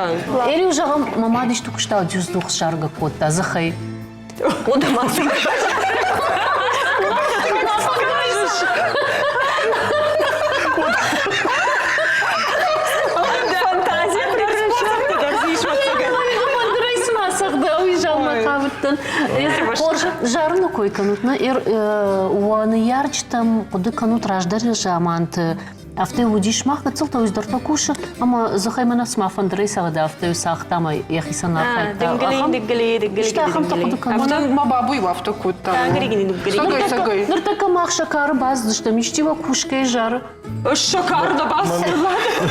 Эриу зӕгъӕм, мӕ мад исты куыста дюздух заргӕ кодта дзыхӕй. Хъуыды ма Фантазия хъавыдтӕн. Хорз зарыны кой кӕнут, нӕ уӕ ныййарджытӕм хъуыды кӕнут раздӕры заманты афтӕ уыдис мах гыццылтӕ уый дӕр фӕкусы ӕмӕ дзыхӕй мӕнӕ цыма фӕндырӕй цагъды афтӕ цагъта ӕмӕ йӕхицӕн архайдта. Исты ахӕмтӕ хъуыды кӕнут? Мӕнӕн мӕ бабу-иу афтӕ кодта. Ныртӕккӕ мах сӕкӕры бацыдыстӕм, исчи уӕ кусгӕйӕ зары? Сӕкӕр нӕ бацыд.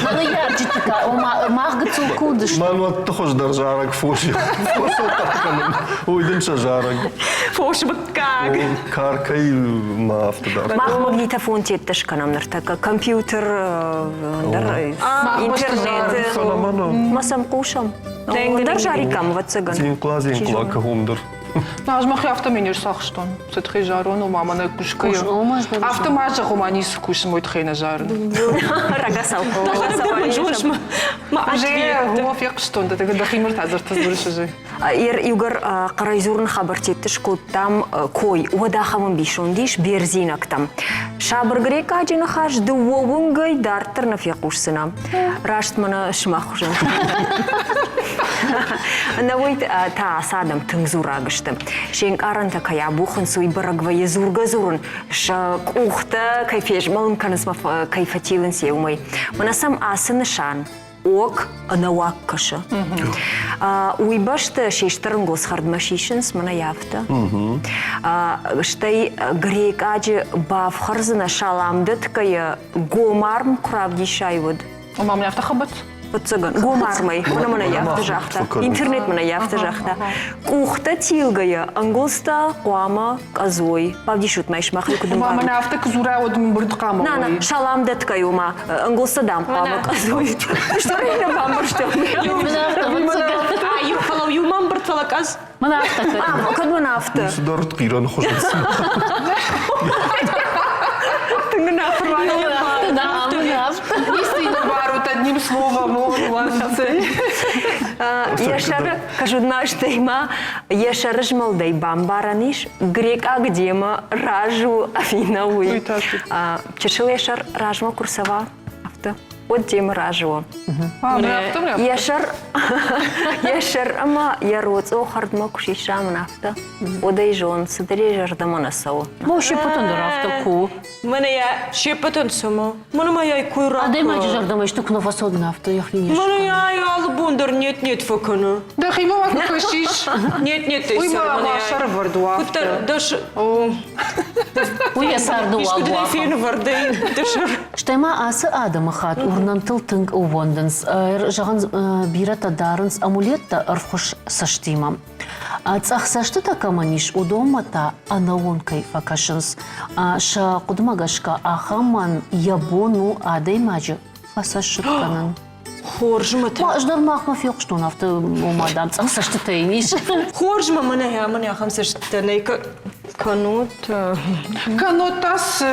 Мӕ ныййарджыты та, ома мах гыццыл куы уыдысты. Мӕн уӕдты хуыздӕр зарӕг фосы фосыл хъӕр кӕнын. Уый дын сӕ зарӕг. Фос мыггаг. Каркӕй ма афтӕ дӕр. Мах магнитофон тедтӕ скӕнӕм ныртӕккӕ. Компьютер, ӕндӕр интернеты. Ма сӕм хъусӕм. Дӕр зарикам, ӕвӕццӕгӕн. Зинкъла, зинкъла, кӕгом дӕр. Ӕз мӕхи афтӕ ме не рцахстон. Цытхи зарон, ома мӕнӕ кусгӕйӕ. Афтӕ ма зӕгъ, ома ницы кусын, уый тыххӕй нӕ зарын. Рагацау. Уже уымӕ фехъуыстон, дӕхимӕ та дзырдтӕ дзурыс уже. Иугӕр хъӕрӕй дзурын хабӕрттӕ скодтам кой, уӕд ахӕм ӕмбисонд ис бердзинӕгтӕм. Сабыр грекъаджы ныхас дыууӕ уынгӕй дарддӕр нӕ фехъусдзынӕ. Раст мӕнӕ сымах хуызӕн. Ӕнӕуый та ацы адӕм тынг дзураг сты. Се нкъарӕнтӕ кӕй абухынц, уый бӕрӕг вӕййы дзургӕ-дзурын, сӕ къухтӕ кӕй фезмӕлын кӕнынц кӕй фӕтилынц, уымӕй. Мӕнӕ сӕм ацы нысан ок ӕнӕуаг кӕсы. Уый бӕсты се стыр ӕнгуылдз хӕрдмӕ сисынц, мӕнӕ афтӕ. Стӕй грекъаджы бафхӕрдзынӕ салам дӕтгӕйӕ гомарм куы равдисай, уӕд. Ома мын афтӕ хабӕт? Фыццагӕн, гомармӕй, мӕнӕ мӕнӕ афтӕ загъта. Интернет мӕнӕ афтӕ загъта. Къухтӕ тилгӕйӕ ӕнгуылдзтӕ хъуамӕ къӕдзой. Бавдисут ма сымахӕй куыд Ома мӕнӕ афтӕ куы дзурӕ, уӕд мын бырд хъуамӕ На, на, салам дӕтгӕй, ома ӕнгуылдзтӕ дам хъуамӕ къӕдзой. Истори нӕ бамбӕрстам. Иу фӕлӕу, иу мӕм бырд фӕлӕ къӕдз. Мӕн афтӕ Кӕд мӕн афтӕ? Цыдӕр ӕртхъирӕн хуызӕн. Тынг Барут одним словом, Йӕ сӕры, кӕсут-ма, стӕй ма йӕ сӕры змӕлдӕй бамбарӕн ис, грекъаг демӕ разы у ӕви нӕ уый. Чысыл йӕ сӕр размӕ куы рцӕуа, афтӕ уӕд демӕ разы у. Йӕ сӕр, йӕ сӕр ӕмӕ йӕ роцъо хӕрдмӕ куы сиса мын афтӕ, уӕд ӕй зон, цыдӕр йӕ зӕрдӕмӕ нӕ цӕуы. Мо се ппӕтӕн дӕр афтӕ куы у. Мӕнӕ йӕ се ппӕтӕн цӕмӕ? Мӕнӕ ма йӕ кой ракӕ. Адӕймаджы зӕрдӕмӕ исты куы нӕ фӕцӕуы, афтӕ йӕхи не Мӕнӕ йӕ алы бон дӕр нет-нет фӕкӕны. Дӕхимӕ ма куы кӕсис. Нет-нет, Уый ма ма сӕрывӕрд у афтӕ. Уый йӕ царды Искуы дын ӕй фенывӕрдӕй дӕ сӕр. Стӕй ма ацы адӕмыхатт уырнӕнтыл тынг ӕууӕндынц. Зӕгъынц, бирӕтӕ дарынц амулеттӕ ӕрвхуыз цӕстимӕ. Цъӕх цӕстытӕ кӕмӕн ис, уыдонмӕ та ӕнӕуон кӕй фӕкӕсынц. Сӕ хъуыдымӕ гӕсгӕ ахӕмӕн йӕ бон у адӕймаджы фӕцӕссыг кӕнын. Хорз мӕ та. Ӕз дӕр махмӕ фехъуыстон, афтӕ ома дам цъӕх цӕстытӕ йын ис. Хорз мӕ мӕнӕ мӕнӕ ахӕм цӕстытӕ нӕй кӕнут. Кӕннод та цы?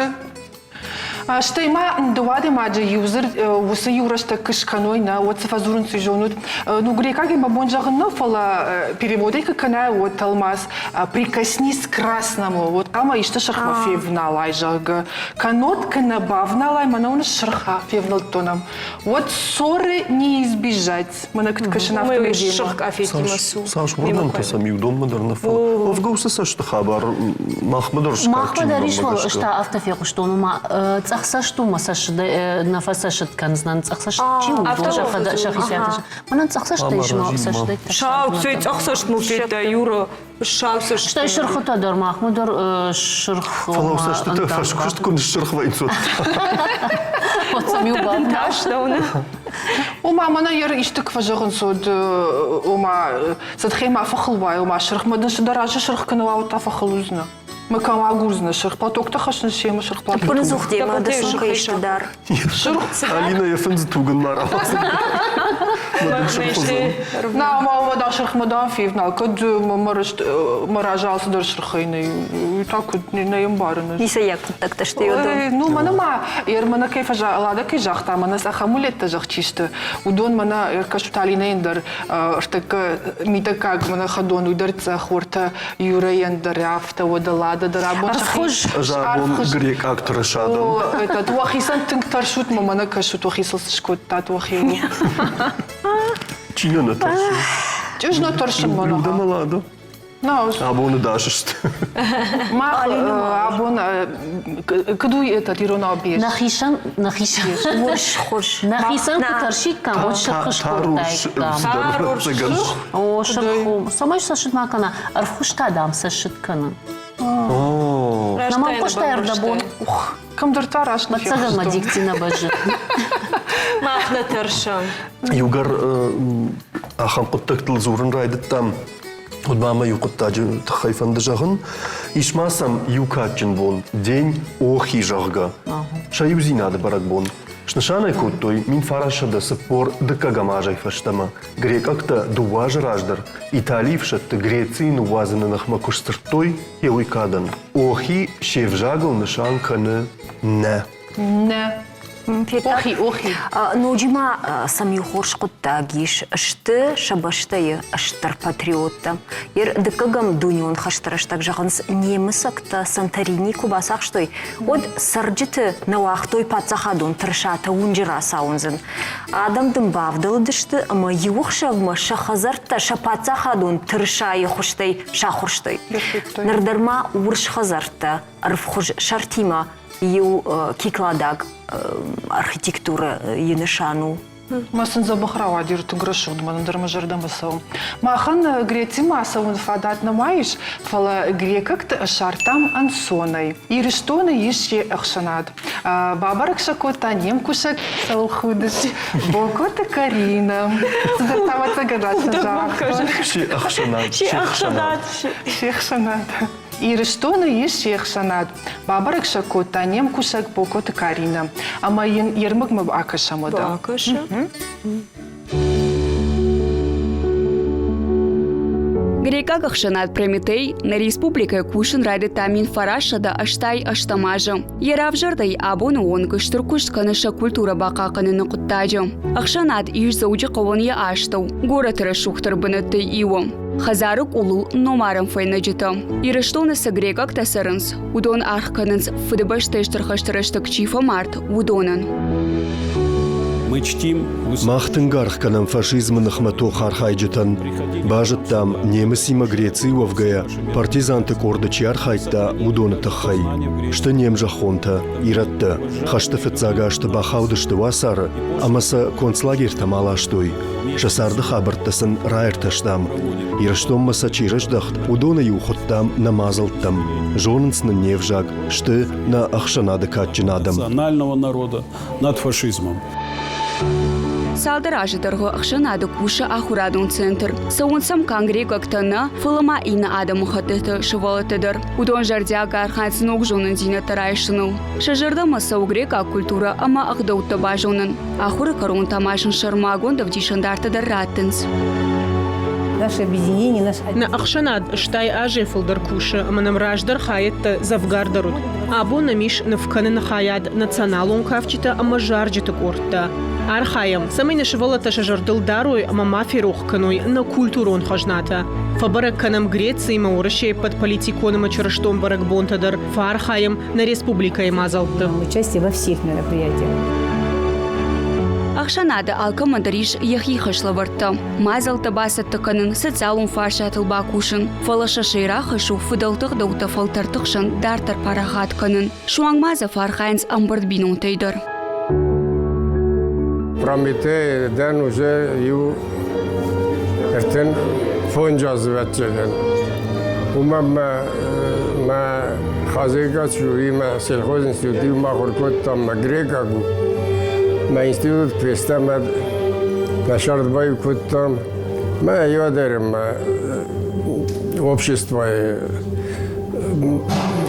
Стӕй ма дыууӕ адӕймаджы иу дзырд уыцы иу рӕстӕг куы скӕной, нӕ, уӕд цы фӕдзурынц, уый зонут. Ну, грекагӕй мӕ бон зӕгъын нӕу, фӕлӕ переводӕй куы кӕнай, уӕд тӕлмац «прикоснись к красному», уӕд хъуамӕ исты сырхмӕ февналай, зӕгъгӕ. Кӕннод куы нӕ бавналай, мӕнӕ уын сырх февнӕлдтон ӕм, уӕд ссоры не избежать. Мӕнӕ куыд кӕсын, афтӕмӕй Сырх къафетимӕ цу. Цас уырнӕнтӕ сӕм иу донмӕ дӕр нӕ фӕлӕ. Уӕвгӕ уыцы цӕсты хабар махмӕ дӕр Махмӕ дӕр ис, фӕлӕ ӕз та афтӕ фехъуыстон, ома цъӕхцӕст у мӕ нӕ фӕцӕссыд кӕндзынӕн. Цъӕхцӕст чи у, сӕхицӕй Мӕнӕн цъӕхцӕстӕй цӕстӕй Сау, цӕй цъӕхцӕст мыл федта, Юра. Сау цӕст. Стӕй сырхытӕ дӕр махмӕ дӕр сырх. Фӕлӕ цӕстытӕ фӕскуыст куы ныссырх вӕййынц, уӕд. Уӕддӕр дын тас нӕу, нӕ? Ома, мӕнӕ йӕ исты куы фӕзӕгъынц, уӕд ома, цӕдхӕй ма фӕхыл уай, ома сырхмӕ дын цы дӕ разы сырх кӕны, уа, уӕд та фӕхыл уыдзынӕ. Мӕ кӕм агурдзынӕ сырх платоктӕ хӕссын семӕ сырх платок. Ӕппыныдзух демӕ дӕ сумкӕ исты дар. Сырх. Алина йӕ фындзы тугын ма рауадзын. На, ма уӕдӕ сырхмӕ дам февнал, кӕд мӕ рыст мӕ разы алцыдӕр сырхӕй нӕй, уый та куыд нӕ ӕмбарын ӕз. Ницӕйаг хъуыддӕгтӕ сты уыдон. Ну, мӕнӕ ма, мӕнӕ кӕй Лада кӕй загъта, мӕнӕ цъӕх амулеттӕ зӕгъ чи сты, уыдон мӕнӕ ӕркӕсут Алинӕйӕн дӕр ӕртӕккӕ мидӕггаг мӕнӕ хӕдон, уый дӕр цъӕх уӕртӕ Юрӕйӕн дӕр афтӕ, уӕдӕ Лада дӕр абон Ӕрвхуыз. Ӕз абон грекъаг тырыса дӕн. Этот, уӕхицӕн тынг тӕрсут мӕ мӕнӕ кӕсут, уӕхицыл цы скодтат уӕхиуыл. Чи нӕ нӕ тӕрсы? Чыз нӕ тӕрсын мӕнӕ. Люда мӕ Лада. Абоны дас сты. Мах абон куыд у этот иронау без? Нӕхицӕн нӕхицӕн Хорз. Нӕхицӕн куы тӕрсиккам, уӕд сырх скодтаиккам. О, сырх у. Цӕмӕй цӕссыт ма кӕна, ӕрвхуыз та, дам, цӕссыт кӕны. Нӕма хъуыста ӕрдӕбон. Кӕмдӕр та раст нӕ Ӕцӕгӕн мӕ дикци нӕ бӕззы. Мах нӕ тӕрсӕм. Иугӕр ахӕм хъуыддӕгтыл дзурын райдыдтам, уӕд ма мӕ иу хъуыддаджы тыххӕй фӕнды зӕгъын. Ис ма сӕм иу кадджын бон, День Охи, зӕгъгӕ. Сӕ иудзинады бӕрӕгбон. Снысан ӕй кодтой 1940 дыккӕгӕм азӕй фӕстӕмӕ. Грекъӕгтӕ дыууӕ азы раздӕр Италийы ӕфсӕдты Грецийы ныууадзыны ныхмӕ куы сдзырдтой, йе уый кадӕн. Охи се взагыл нысан кӕны нӕ. Нӕ. Охи, охи. Ноджы ма сӕм иу хорз хъуыддаг ис. Сты сӕ бӕстӕйы стыр патриоттӕ. Ер дыккӕгӕм дунеон хӕсты рӕстӕг зӕгъынц, немыцӕгтӕ Санторини куы бацахстой, уӕд цӕрджыты нӕ уагътой паддзахадон тырысатӕ уынджы рацауындзын. Адӕм дын бавдӕлыдысты ӕмӕ иу ӕхсӕвмӕ сӕ хӕдзӕрттӕ сӕ паддзахадон тырысайы хуызтӕй сахуырстой. Ныр дӕр ма урс хӕдзӕрттӕ ӕрвхуыз сӕртимӕ иу кикладаг архитектурӕйы нысан у. Мӕ сын дзӕбӕх рауади тынг рӕсугъд, мӕнӕн дӕр мӕ зӕрдӕмӕ цӕуы. Махӕн Грецимӕ ацӕуын фадат нӕма ис, фӕлӕ грекӕгты ссардтам ӕнцонӕй. Ирыстоны ис йе ӕхсӕнад. Бабӕрӕг сӕ кодта не мкусӕг цӕуыл худыс Бокоты Карина. Цыдӕр та ӕвӕццӕгӕн раст загътон. Се ӕхсӕнад. Се ӕхсӕнад. Се хсӕнад. Ирыстоны ис се хсӕнад. Бабӕрӕг сӕ кодта не мкусӕг Бокоты Карина. Ӕмӕ йын йе рмӕгмӕ бакӕсӕм уӕдӕ. Бакӕсӕм. Грекъаг ӕхсӕнад Прометей нӕ республикӕйы кусын райдыдта 1988 азы. Йӕ равзӕрдӕй абоны онг стыр куыст кӕны сӕ культурӕ бахъахъхъӕныны хъуыддаджы. Ӕхсӕнад ис Дзӕуджыхъӕуӕн йӕ астӕу, горӕты рӕсугъддӕр бынӕттӕй иуы. Хӕдзары къулыл номарӕн фӕйнӕджытӕ. Ирыстоны цы грекъӕгтӕ цӕрынц, уыдон аргъ кӕнынц, Фыдыбӕстӕйы Стыр хӕсты рӕстӕг чи фӕмард, уыдонӕн. Мах тынг аргъ кӕнӕм фашизмы ныхмӕ тохы архайджытӕн. Базыдтам, немыцимӕ Грецийы уӕвгӕйӕ, партизанты къорды чи архайдта, уыдоны тыххӕй. Сты не мзӕххонтӕ, ирӕттӕ. Хӕсты фыццаг азты бахаудысты уацары ӕмӕ сӕ концлагертӕм аластой. Сӕ царды хабӕрттӕ сын раиртӕстам. Ирыстонмӕ сӕ чи рыздӕхт, уыдоны-иу хуыдтам нӕ мадзӕлттӕм. Зонынц нын не взаг, сты нӕ ӕхсӕнады кадджын адӕм. Национального народа над фашизмом. Цалдӕр азы дӕргъы ӕхсӕнады кусы ахуырадон центр. Цӕуынц сӕм конгрегӕгтӕ нӕ, фӕлӕ ма иннӕ адӕмыхӕттыты сывӕллӕттӕ дӕр. Уыдон зӕрдиаг архайынц ног зонындзинӕдтӕ райсыныл. Сӕ зӕрдӕмӕ цӕуы грекъаг культурӕ ӕмӕ ӕгъдӕуттӕ базонын. Ахуыры кӕрон та ма сын сӕрмагонд ӕвдисӕндартӕ дӕр раттынц. Нӕ ӕхсӕнад стай азӕй фылдӕр кусы ӕмӕ нӕм раздӕр хайӕдтӕ дзӕвгардӕр уыд. Абон нӕм ис ныв кӕныны хайад, националон кафджытӕ ӕмӕ зарджыты къордтӕ. Архайӕм, цӕмӕй нӕ сывӕллӕттӕ сӕ зӕрдыл дарой ӕмӕ ма ферох кӕной нӕ культурон хӕзнатӕ. Фӕбӕрӕг кӕнӕм Грециимӕ Уӕрӕсейы ӕппӕт политикон ӕмӕ чырыстон бӕрӕгбонтӕ дӕр, фӕархайӕм нӕ республикӕйы мадзӕлтты. Участие во всех мероприятиях. Ӕхсӕнады алкӕмӕн дӕр ис йӕхи хӕслӕвӕрдтӕ. Мадзӕлттӕ бацӕттӕ кӕнын, социалон фарстатыл бакусын. Фӕлӕ сӕ сӕйраг хӕс у фыдӕлты ӕгъдӕуттӕ фӕлтӕрты хсӕн дарддӕр парахат кӕнын. Суанг ма дзы фӕархайынц ӕмбырд бинонтӕй дӕр. Прометей дӕн уже иу 35 азы вӕццӕгӕн. Уымӕн мӕ мӕ хазайгӕ чуимӕ сельхозинститут иумӕ ахуыр кодтам, мӕ грекъаг у. Мӕ институт фестӕм мӕ сӕрд баиу кодтам. Мӕ иуӕдӕр мӕ обществойы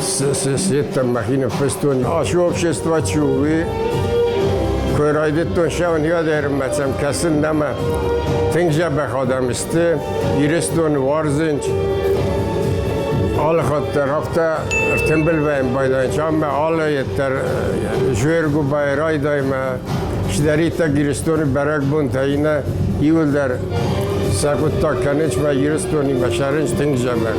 сеттӕм мӕхи ныффыстон. Ацы общество чи у, уый куы райдыдтон сӕуын, иуӕдӕр мӕ сӕм кӕсын нӕма тынг дзӕбӕх адӕм сты, Ирыстоны уарзынц. Алы хатт дӕр афтӕ ӕртымбыл вӕййын байдайынц ӕмӕ алы дӕр Зуергуыбайы райдаймӕ цыдӕриддӕр Ирыстоны бӕрӕгбонтӕ иннӕ иуылдӕр сӕ хъуыддаг кӕнынц мӕ Ирыстонимӕ цӕрынц тынг дзӕбӕх.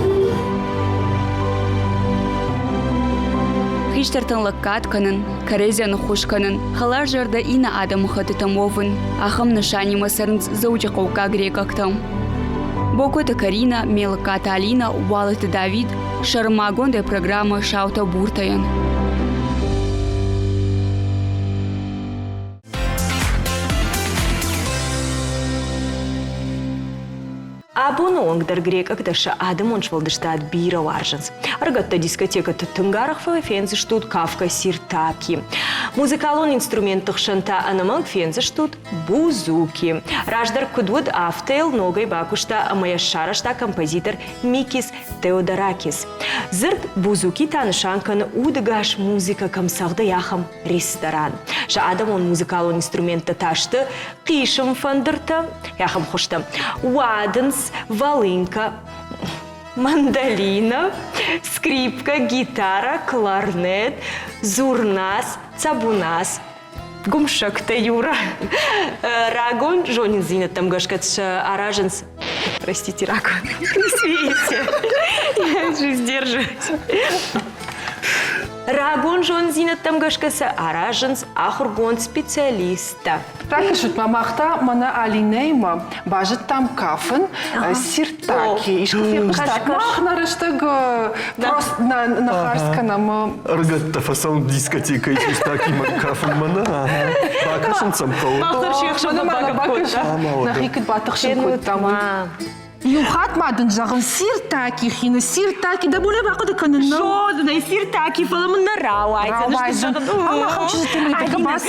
Хистӕртӕн лӕггад кӕнын, кӕрӕдзийӕн ӕххуыс кӕнын, хӕларзӕрдӕ иннӕ адӕмыхӕттытӕм уӕвын, ахӕм нысанимӕ цӕрынц дзӕуджыхъӕуккаг грекъӕгтӕ. Бокоты Карина, Мелыккаты Алина, Уалыты Давид, сӕрмагондӕй программӕ «Саутӕ буртӕ-йӕн». Абоны онг дӕр грекъӕгтӕ сӕ адӕмон сфӕлдыстад бирӕ уарзынц. Ӕрыгӕттӕ дискотекӕты тынг арӕх фендзыстут кафгӕ сиртаки. Музыкалон инструментты хсӕн та ӕнӕмӕнг фендзыстут бузуки. Раздӕр куыд уыд, афтӕ йыл ногӕй бакуыста ӕмӕ йӕ сарӕзта композитор Микис Теодоракис. Дзырд бузуки та нысан кӕны удыгас музыкӕ кӕм цӕгъды, ахӕм ресторан. Сӕ адӕмон музыкалон инструменттӕ та сты хъисын фӕндыртӕ, ахӕм хуызтӕ, уадындз, волынка, мандолина, скрипка, гитара, кларнет, зурнас, цабунас, гуымсӕгтӕ Юра. Рагон зониндзинӕдтӕм гӕсгӕ сӕ аразынц Простите, рагон. Не смейте. Я же сдерживаюсь. Рагон зондзинӕдтӕм гӕсгӕ сӕ аразынц ахуыргонд специалисттӕ. Ракӕсут ма, мах та мӕнӕ Алинӕимӕ базыдтам кафын, сиртаки. Искуы фехъуыстат? Мах нӕ рӕстӕг просто нӕ хардз кӕнӕм. Ӕрыгӕттӕ фӕцӕуынц дискотекӕйы сиртакимӕ кафынмӕ нӕ? Бакӕсын сӕм хъӕуы. Мах дӕр се хсӕн бакӕсын. Нӕхи куыд батыхсын кодтам. Иу хатт ма дын зӕгъын, сиртаки хины, сиртаки, дӕ бон бахъуыды кӕнын нӕу? Зонын ӕй, сиртаки, фӕлӕ мын нӕ рауайдзӕн. Рауайдзӕн. Ӕмӕ ахӕм чызджыты мидӕг бас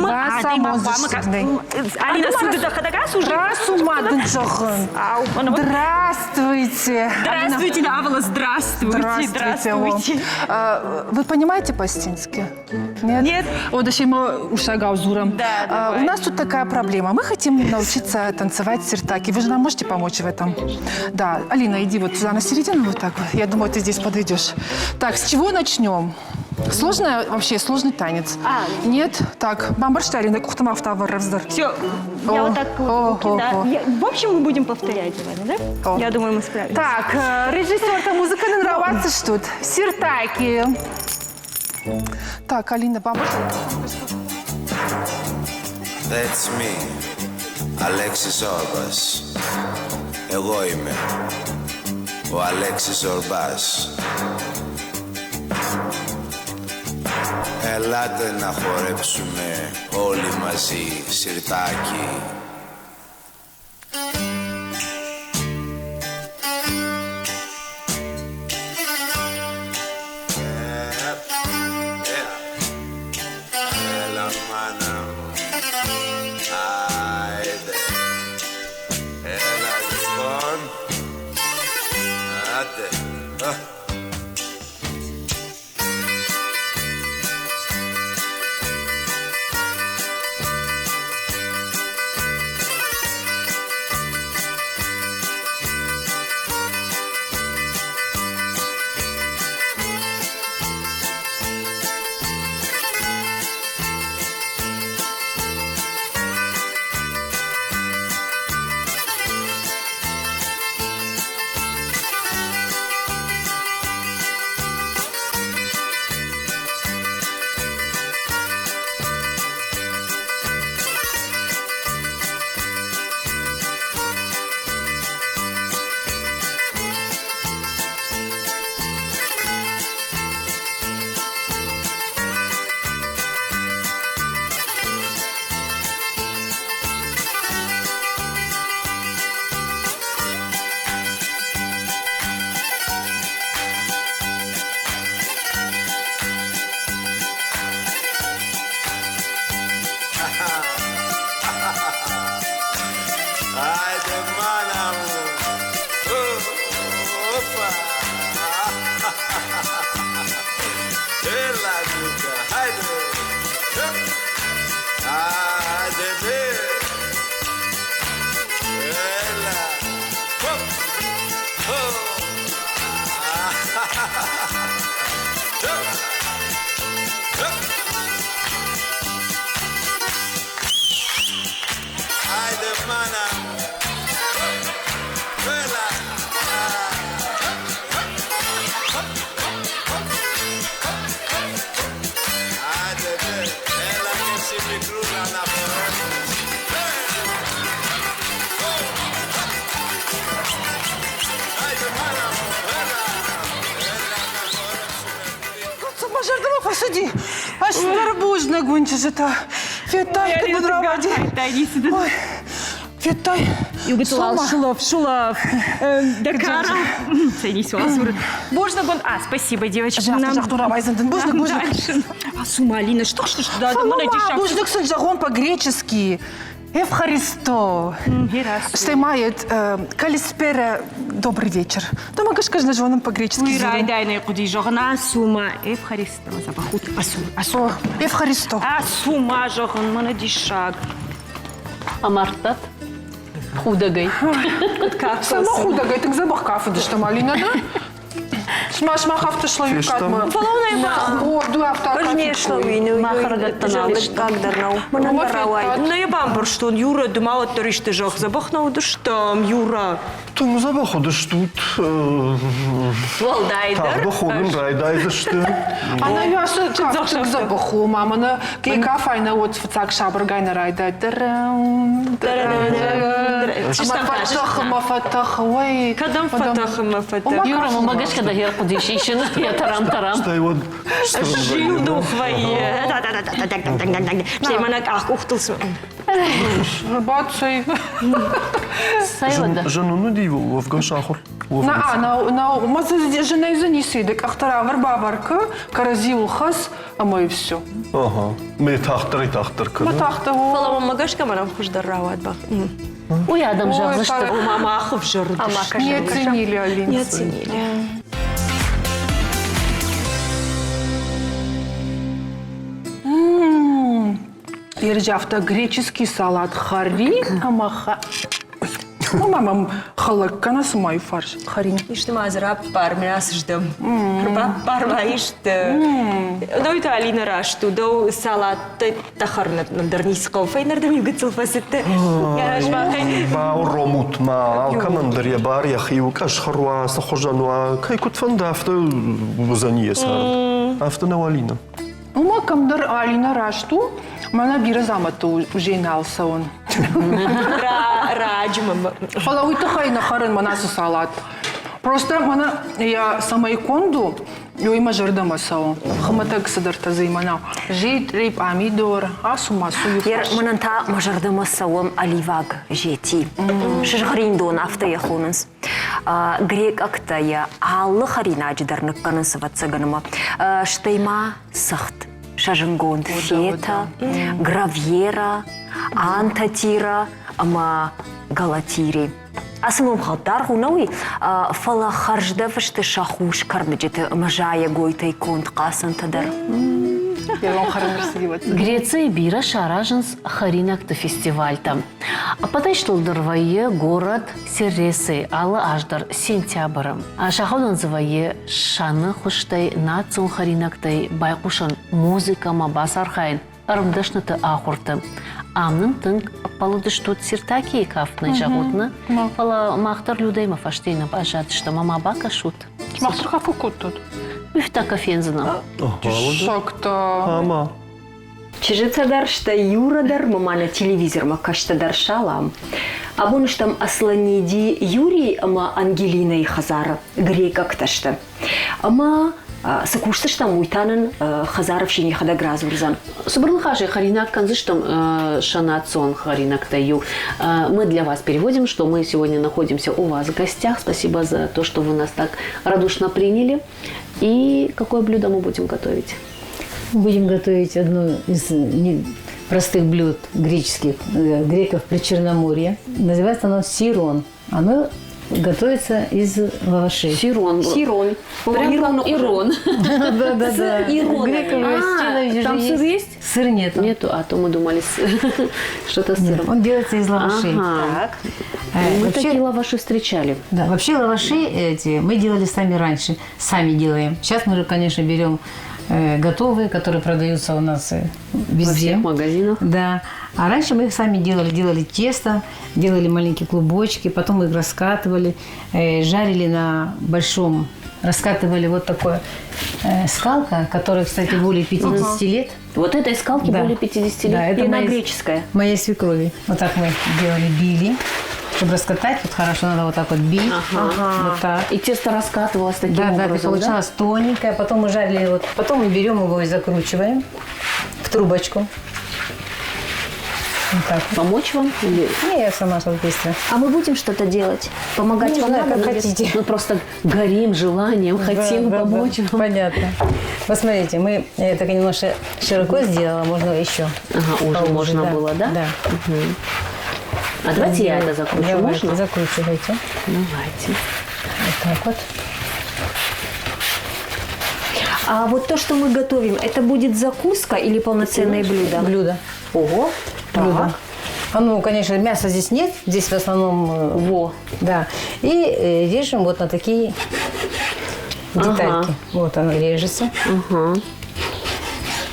бацамондзысты. Алина, цы ды дӕхӕдӕг ацу? Рацу ма дын зӕгъын. Здравствуйте. Здравствуйте, Авла, здравствуйте. Здравствуйте. Вы понимаете по-астински? Нет? Нет. О, даже мы ушагау зуром. Да, давай. У нас тут такая проблема. Мы хотим научиться танцевать сиртаки. Вы же нам можете помочь в этом? Конечно. Да. Алина, иди вот сюда на середину вот так вот. Я думаю, ты здесь подойдешь. Так, с чего начнем? Сложный вообще, сложный танец. А. Нет? Так, бамбаршта, Алина, кухтама автовар Все, я вот так вот руки, да. Я, в общем, мы будем повторять с вами, да? О. Я думаю, мы справимся. Так, режиссер-то музыка нравится что Сиртаки. Так, Алина, бабушка. That's me, Αλέξης Όρμπας. Εγώ είμαι ο Αλέξης Ορμπάς. Ελάτε να χορέψουμε όλοι μαζί σιρτάκι. Έλα μάνα μου, άιντε. Έλα λοιπόν, άντε. μικρούλα να χορέψουμε. Άιντε μάνα μου, έλα, έλα να χορέψουμε. Мӕ зӕрдӕмӕ фӕцыди. Ӕз дӕр бузныг уын чызджытӕ. Федтай, куыд мын рауади? Ой, федтай? Иугуытыл шулов, шулов. Дакара. Ценись Бузныг уын. А, спасибо, девочки. Загъта, загъта, рауайдзӕн дын. Бузныг, бузныг. А, Сумалина, что ж ты да, Бузныг сын зӕгъон по-гречески. Евхаристо. Стӕй ма йӕ Калиспере добрый вечер. Дома гӕсгӕ нӕ зонын по-гречески. Уый райдайӕнӕй хъуыди зӕгъын ацу-ма Евхаристо запахут. Ацу, ацу. Евхаристо. Ацу-ма зӕгъын, мӕнӕ диссаг. Амардтат? Худӕгӕй. Цӕмӕ худӕгӕй тынг дзӕбӕх кафыдыстӕм, Алинӕ, да? Сымах афтӕ слӕуиккат-ма. Ӕз не слӕууин, дыккаг дӕр нӕу. Мӕнӕн дӕр рауайд. Нӕ йӕ бамбӕрстон, Юра, ды ма уӕддӕр исты зӕгъ, дзӕбӕх нӕ уыдыстӕм, Юра. Тынг дзӕбӕх уыдыстут. Уӕлдайдӕр. Тагъд хонын райдайдзысты. Ӕнӕ ацы каф тынг дзӕбӕх у, ма мӕнӕ кӕй кафай нӕ уӕд фыццаг сабыргай нӕ райдайд. Ӕмӕ фӕтӕхы, мӕ фӕтӕхы, ой. Кӕдӕм фӕтӕхы, мӕ фӕтӕхы? Юра, мӕ гӕсгӕ дӕ хъуыдис исын йӕ тарам-тарам. Стӕй уӕд Зилдух вӕййы. Стӕй мӕнӕ къах-къухтыл Бацӕй. Зын уын уыди уӕвгӕ сахуыр? На, на, на, ма зынӕй дзы ницы и, дӕ къӕхтӕ равӕр-бавӕр кӕ, кӕрӕдзиуыл хӕц, ӕмӕ и все. Ага. Ме тагъддӕрӕй тагъддӕр кӕны. Мӕ тагъддӕр. Фӕлӕ мӕм гӕсгӕ мӕнӕн хуыздӕр рауад бӕх. Уый адӕм зӕгъдзысты. Ома мах ӕвзӕр уыдысты. Не оценили, Алина. Не оценили. Ерджи афтӕ греческий салат хӕри ӕмӕ Ма мӕм хӕлӕг кӕна цыма иу фарс хӕрин. Исты ма дзы раппар, мӕ ацыздӕм. Рбаппар ма исты. Дӕу та Алина раст у, дӕу салаттӕ хӕрын дӕр ницы хъӕуы. Фӕйнӕрдӕм иу гыццыл фӕцыдтӕ. Бауромут ма, алкӕмӕн дӕр йӕ бар йӕхи у, къӕсхуыр уа, цы хуызӕн уа, кӕй куыд фӕнды, афтӕ уыдзӕни йӕ цард. Афтӕ нӕу, Алина? Уымӕ кӕмдӕр Алинӕ раст у, мӕнӕ бирӕ дзаумӕтты уже нал цӕуын. Раджы мӕм. Фӕлӕ уый тыххӕй нӕ хӕрын мӕнӕ ацы салат. Просто мӕнӕ йӕ цӕмӕй конд у, уый мӕ зӕрдӕмӕ цӕуы. Хуымӕтӕг цыдӕртӕ дзы мӕнӕ зитъри, пъамидор, ацу-мацу. Мӕнӕн та мӕ зӕрдӕмӕ цӕуы оливаг зети. Сызгъӕрин дон, афтӕ йӕ хонынц. Грекъӕгтӕ йӕ алы хӕринаджы дӕр ныккӕнынц, ӕвӕццӕгӕн, ӕмӕ стӕй ма цыхт, сӕ зынгонд фета, гравьера, антатира ӕмӕ галатири. Ацы номхыгъд даргъ у нӕуи, фӕлӕ хӕрздӕф сты сӕ хус кӕрдӕджыты ӕмӕ зайӕгойтӕй конд хъацӕнтӕ дӕр. Грецийы бирӕ саразынц хӕринӕгты фестивальтӕ. Ӕппӕтӕй стылдӕр вӕййы горӕт Серресы алы аз дӕр сентябры. Саходӕн дзы вӕййы сӕны хуызтӕй, национ хӕринӕгтӕй байхъусӕн музыкӕмӕ бацархайын ӕрмдӕсныты ахуырты. Ам нын тынг ӕппӕлыдыстут Сиртакийы кафт нӕ зӕгъут, нӕ? Фӕлӕ мах дӕр Людӕймӕ фӕстейы нӕ баззадыстӕм ӕмӕ бакӕсут. Мах дӕр кафы кодтат? Уый фендзынӕ. Диссӕгтӕ. Ӕмӕ Чызджытӕ дӕр, стӕй Юра дӕр ма мӕнӕ телевизормӕ кӕстӕ дӕр салам. Абон стӕм Асланиди Юрий ӕмӕ Ангелинӕйы хӕдзары грекъӕгтӕ сты. Ӕмӕ цы кусдзыстӕм, уый та нын хӕдзары фсин йӕхӕдӕг радзурдзӕн. Цыбыр ныхасӕй хӕринаг кӕндзыстӕм сӕ национ хӕринӕгтӕй иу. Мы для вас переводим, что мы сегодня находимся у вас в гостях. Спасибо за то, что вы нас так радушно приняли. И какое блюдо мы будем готовить? Будем готовить одно из простых блюд греческих, греков при Черноморье. Называется оно сирон. Оно готовится из лавашей. Сирон. Сирон. Прям как Ирон. Да, да, да. Ироном. Там сыр есть? Сыр нету. Нету, а то мы думали что-то с сыром. Он делается из лавашей. Так. Мы такие лаваши встречали. Да, вообще лаваши эти мы делали сами раньше, сами делаем. Сейчас мы, конечно, берем готовые, которые продаются у нас везде. Во всех магазинах. Да. А раньше мы их сами делали. Делали тесто, делали маленькие клубочки, потом их раскатывали, жарили на большом Раскатывали вот такое скалка, которая, кстати, более 50 лет. Вот этой скалке более 50 лет? Да, это И она моей, греческая. Моей свекрови. Вот так мы делали, били. Чтобы раскатать, вот хорошо надо вот так вот бить. Вот так. И тесто раскатывалось таким Да, да, образом, и получалось тоненькое. Потом мы жарили вот. Потом мы берем его и закручиваем в трубочку. Вот так. вот. Помочь вам? Или... Не, я сама сейчас быстро. А мы будем что-то делать? Помогать Не вам знаю, надо? как или- хотите. Мы просто горим желанием, хотим Да, да, помочь да. вам. Понятно. Вот смотрите, мы я так немножко широко сделала, можно еще. Ага, уже поуже, можно да. было, да? Да. А давайте я это закручу, Давайте, можно? закручивайте. Давайте. Вот так вот. А вот то, что мы готовим, это будет закуска или полноценное блюдо? Блюдо. Ого. Блюдо. А ну, конечно, мяса здесь нет, здесь в основном... Во. Да. И режем вот на такие детальки. Ага. Вот оно режется. Угу.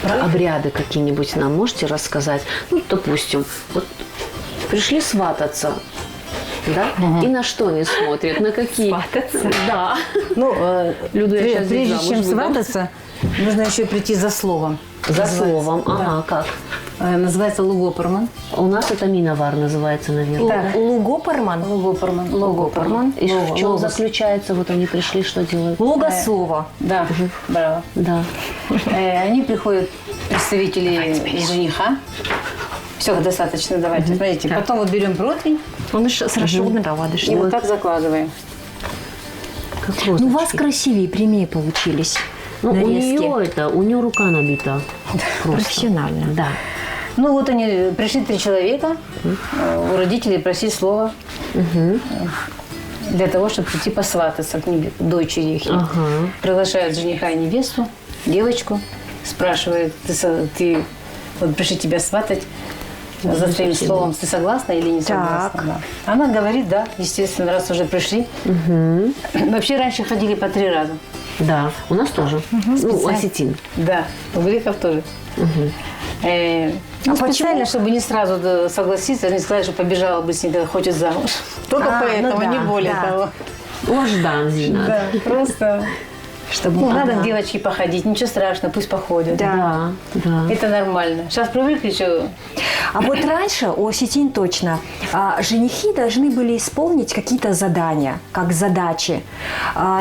Про обряды какие-нибудь нам можете рассказать? Ну, допустим, вот пришли свататься, да? И на что они смотрят? На какие? Свататься? Да. Ну, Люду я щас здесь прежде замуж чем выдам. свататься, нужно еще прийти за словом. За Называется. словом. Да. Ага, как? Называется лугопорман. У нас это миновар называется, наверное. Так. Лугопорман? Лугопорман. Лугопорман. И в чем Логос. заключается? Вот они пришли, что делают? Логослово. Да, браво. Да. Они приходят, представители жениха. Все, достаточно, давайте. Смотрите, потом вот берем противень Он еще хорошо и вот так закладываем. Как Ну, у вас розочки. красивее, прямее получились. Ну, у нарезки. нее это, у нее рука набита. Просто. Профессионально. Да. Ну, вот они, пришли три человека, у родителей просить слово для того, чтобы прийти посвататься к дочери их. Ага. Приглашают жениха и невесту, девочку, спрашивают, ты, вот пришли тебя сватать, за твоим словом, ты согласна или не согласна? Так. Да. Она говорит, да, естественно, раз уже пришли. Вообще раньше ходили по 3 раза. Да, у нас тоже. Ну, осетин. Да, у греков тоже. Ну, А специально, почему? чтобы не сразу согласиться, не сказать, что побежала быстренько, хочет замуж. Только А, ну поэтому, да, не более да. того. Ождан Да, просто. Чтобы Ну, надо к девочке походить, ничего страшного, пусть походят. Да, да. Это нормально. Сейчас привыкли, что А вот раньше, у осетин точно, женихи должны были исполнить какие-то задания, как задачи.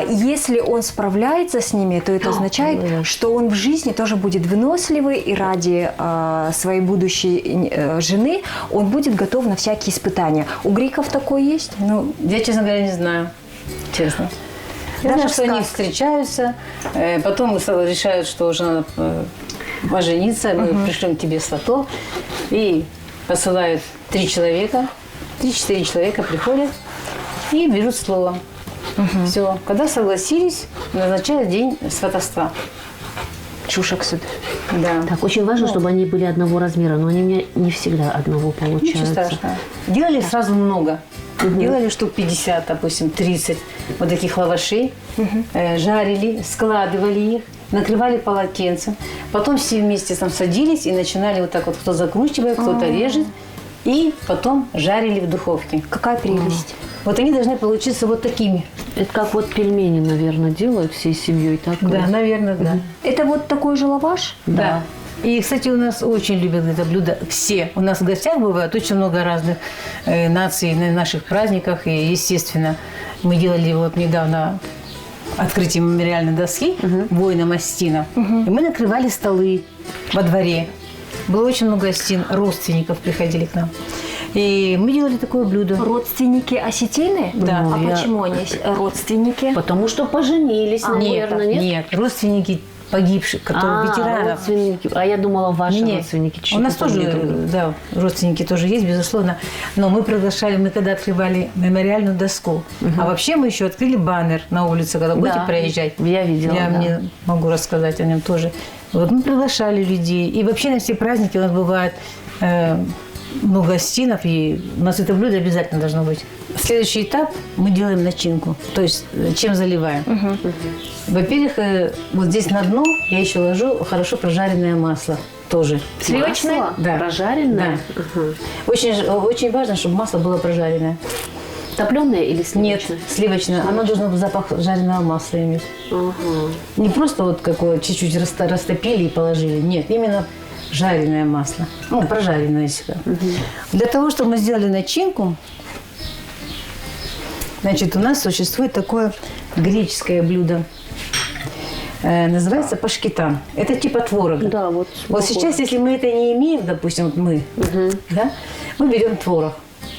И если он справляется с ними, то это означает, что он в жизни тоже будет выносливый и ради своей будущей жены он будет готов на всякие испытания. У греков такое есть? Ну, я, честно говоря, не знаю. Честно. Я Даже знаю, в что они сказках. встречаются, потом решают, что уже надо пожениться, мы пришлем тебе сватов. И посылают 3 человека, 3-4 человека приходят и берут слово. Все. Когда согласились, назначают день сватовства. Чушек суд. Да. Так, очень важно, чтобы они были одного размера, но они у меня не всегда одного получаются. Ничего страшного. Делали сразу много. Делали штук 50, допустим, 30 вот таких лавашей. Жарили, складывали их, накрывали полотенцем. Потом все вместе там садились и начинали вот так вот, кто закручивает, кто-то режет. И потом жарили в духовке. Какая прелесть. Вот они должны получиться вот такими. Это как вот пельмени, наверное, делают всей семьей, так? Да, наверное, да. Это вот такой же лаваш? Да. И, кстати, у нас очень любят это блюдо все. У нас в гостях бывает очень много разных наций на наших праздниках. И, естественно, мы делали вот недавно открытие мемориальной доски воинам Астина. И мы накрывали столы во дворе. Было очень много астин, родственников приходили к нам. И мы делали такое блюдо. Родственники осетины? Да. А Ну, я- почему они родственники? Потому что поженились, наверное, нет? Нет, родственники погибших, которые ветеранов. родственники. А я думала, ваши Не, родственники. У нас чьи-то тоже, там да, родственники тоже есть, безусловно. Но мы приглашали, мы когда открывали мемориальную доску. А вообще мы еще открыли баннер на улице, когда будете Да, проезжать. я видела, Я да. мне могу рассказать о нем тоже. Вот мы приглашали людей. И вообще на все праздники у нас бывает много гостинов, и у нас это блюдо обязательно должно быть. Следующий этап мы делаем начинку, то есть чем заливаем. Во-первых, вот здесь на дно я еще ложу хорошо прожаренное масло тоже. Сливочное? Да. Прожаренное? Да. Очень, очень важно, чтобы масло было прожаренное. Топленое или сливочное? Нет, сливочное. Оно должно запах жареного масла иметь. Угу. Не просто вот какое чуть-чуть растопили и положили. Нет, именно жареное масло. Ну, прожаренное всегда. Угу. Для того, чтобы мы сделали начинку, значит, у нас существует такое греческое блюдо. Называется пашкитан. Это типа творога. Да, вот. Вот сейчас, если мы это не имеем, допустим, вот мы, угу. да, мы берем творог,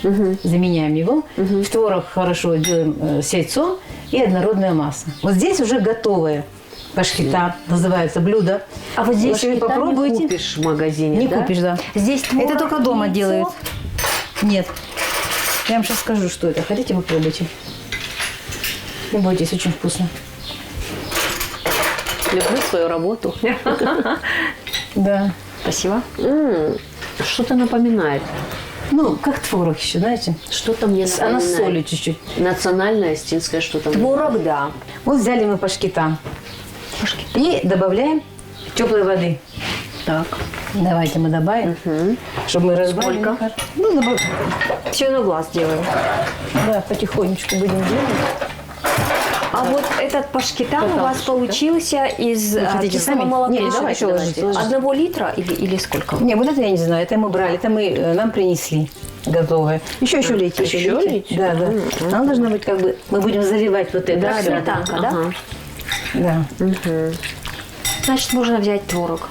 угу. заменяем его. Угу. В творог хорошо делаем с яйцом и однородная масса. Вот здесь уже готовое пашкита называется блюдо. А вот здесь если вы попробуете, не купишь в магазине, не да? купишь, да. Здесь творог, это только дома яйцо? делают. Нет. Я вам сейчас скажу, что это. Хотите, попробуйте. Не бойтесь, очень вкусно. Люблю свою работу. Да. Спасибо. Что-то напоминает. Ну, как творог еще, знаете? Что-то мне напоминает. Она с солью чуть-чуть. Национальная астинская что-то. Творог, да. Вот взяли мы пашкита. И добавляем теплой воды. Так. Давайте мы добавим, угу. чтобы мы разбавили. Сколько? Ну, добав... Все на глаз делаем. Да, потихонечку будем делать. А вот этот пашкитан у вас получился из кислого сами? молока? Нет, давайте, давайте. Одного литра или, или сколько? Не, вот это я не знаю, это мы брали, это мы, нам принесли готовое. Еще, еще лейте. Еще, еще лить? Да, да. Она должна быть как бы, мы будем заливать вот это. Да, сметанка, да? Ага. Да. Угу. Значит, можно взять творог.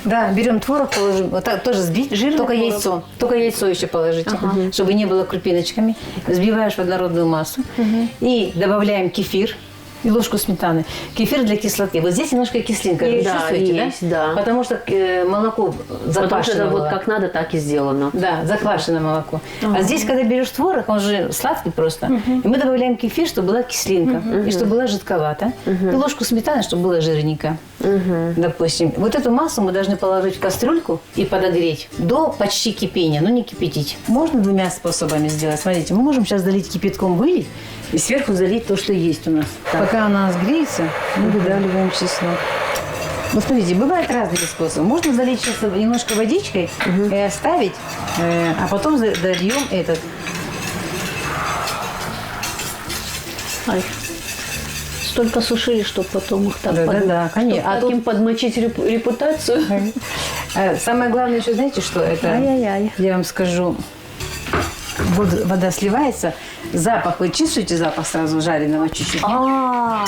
Да, берем творог, положим, вот так тоже сбить, Жирный только творог. яйцо, только яйцо еще положите, Ага. чтобы не было крупиночками. Взбиваешь в однородную массу и добавляем кефир и ложку сметаны. Кефир для кислоты. Вот здесь немножко кислинка, вы Да, чувствуете, есть, да? да. Потому что молоко Потому что заквашено это вот было. как надо, так и сделано. Да, заквашенное молоко. А здесь, когда берешь творог, он же сладкий просто. И мы добавляем кефир, чтобы была кислинка, и чтобы была жидковата. И ложку сметаны, чтобы было жирненько. Допустим. Вот эту массу мы должны положить в кастрюльку и подогреть до почти кипения, но не кипятить. Можно двумя способами сделать. Смотрите, мы можем сейчас залить кипятком, вылить и сверху залить то, что есть у нас. Пока она у нас греется, мы выдавливаем чеснок. Ну, смотрите, бывают разные способы. Можно залить сейчас немножко водичкой и оставить, а потом дольем этот. Ай. Столько сушили, чтобы потом их так Да, да, да, конечно. чтоб А таким подмочить репутацию. Самое главное еще, знаете, что это? Ай-яй-яй. Я вам скажу. Вот вода сливается, запах, вы чувствуете запах сразу жареного чуть-чуть? нет? А,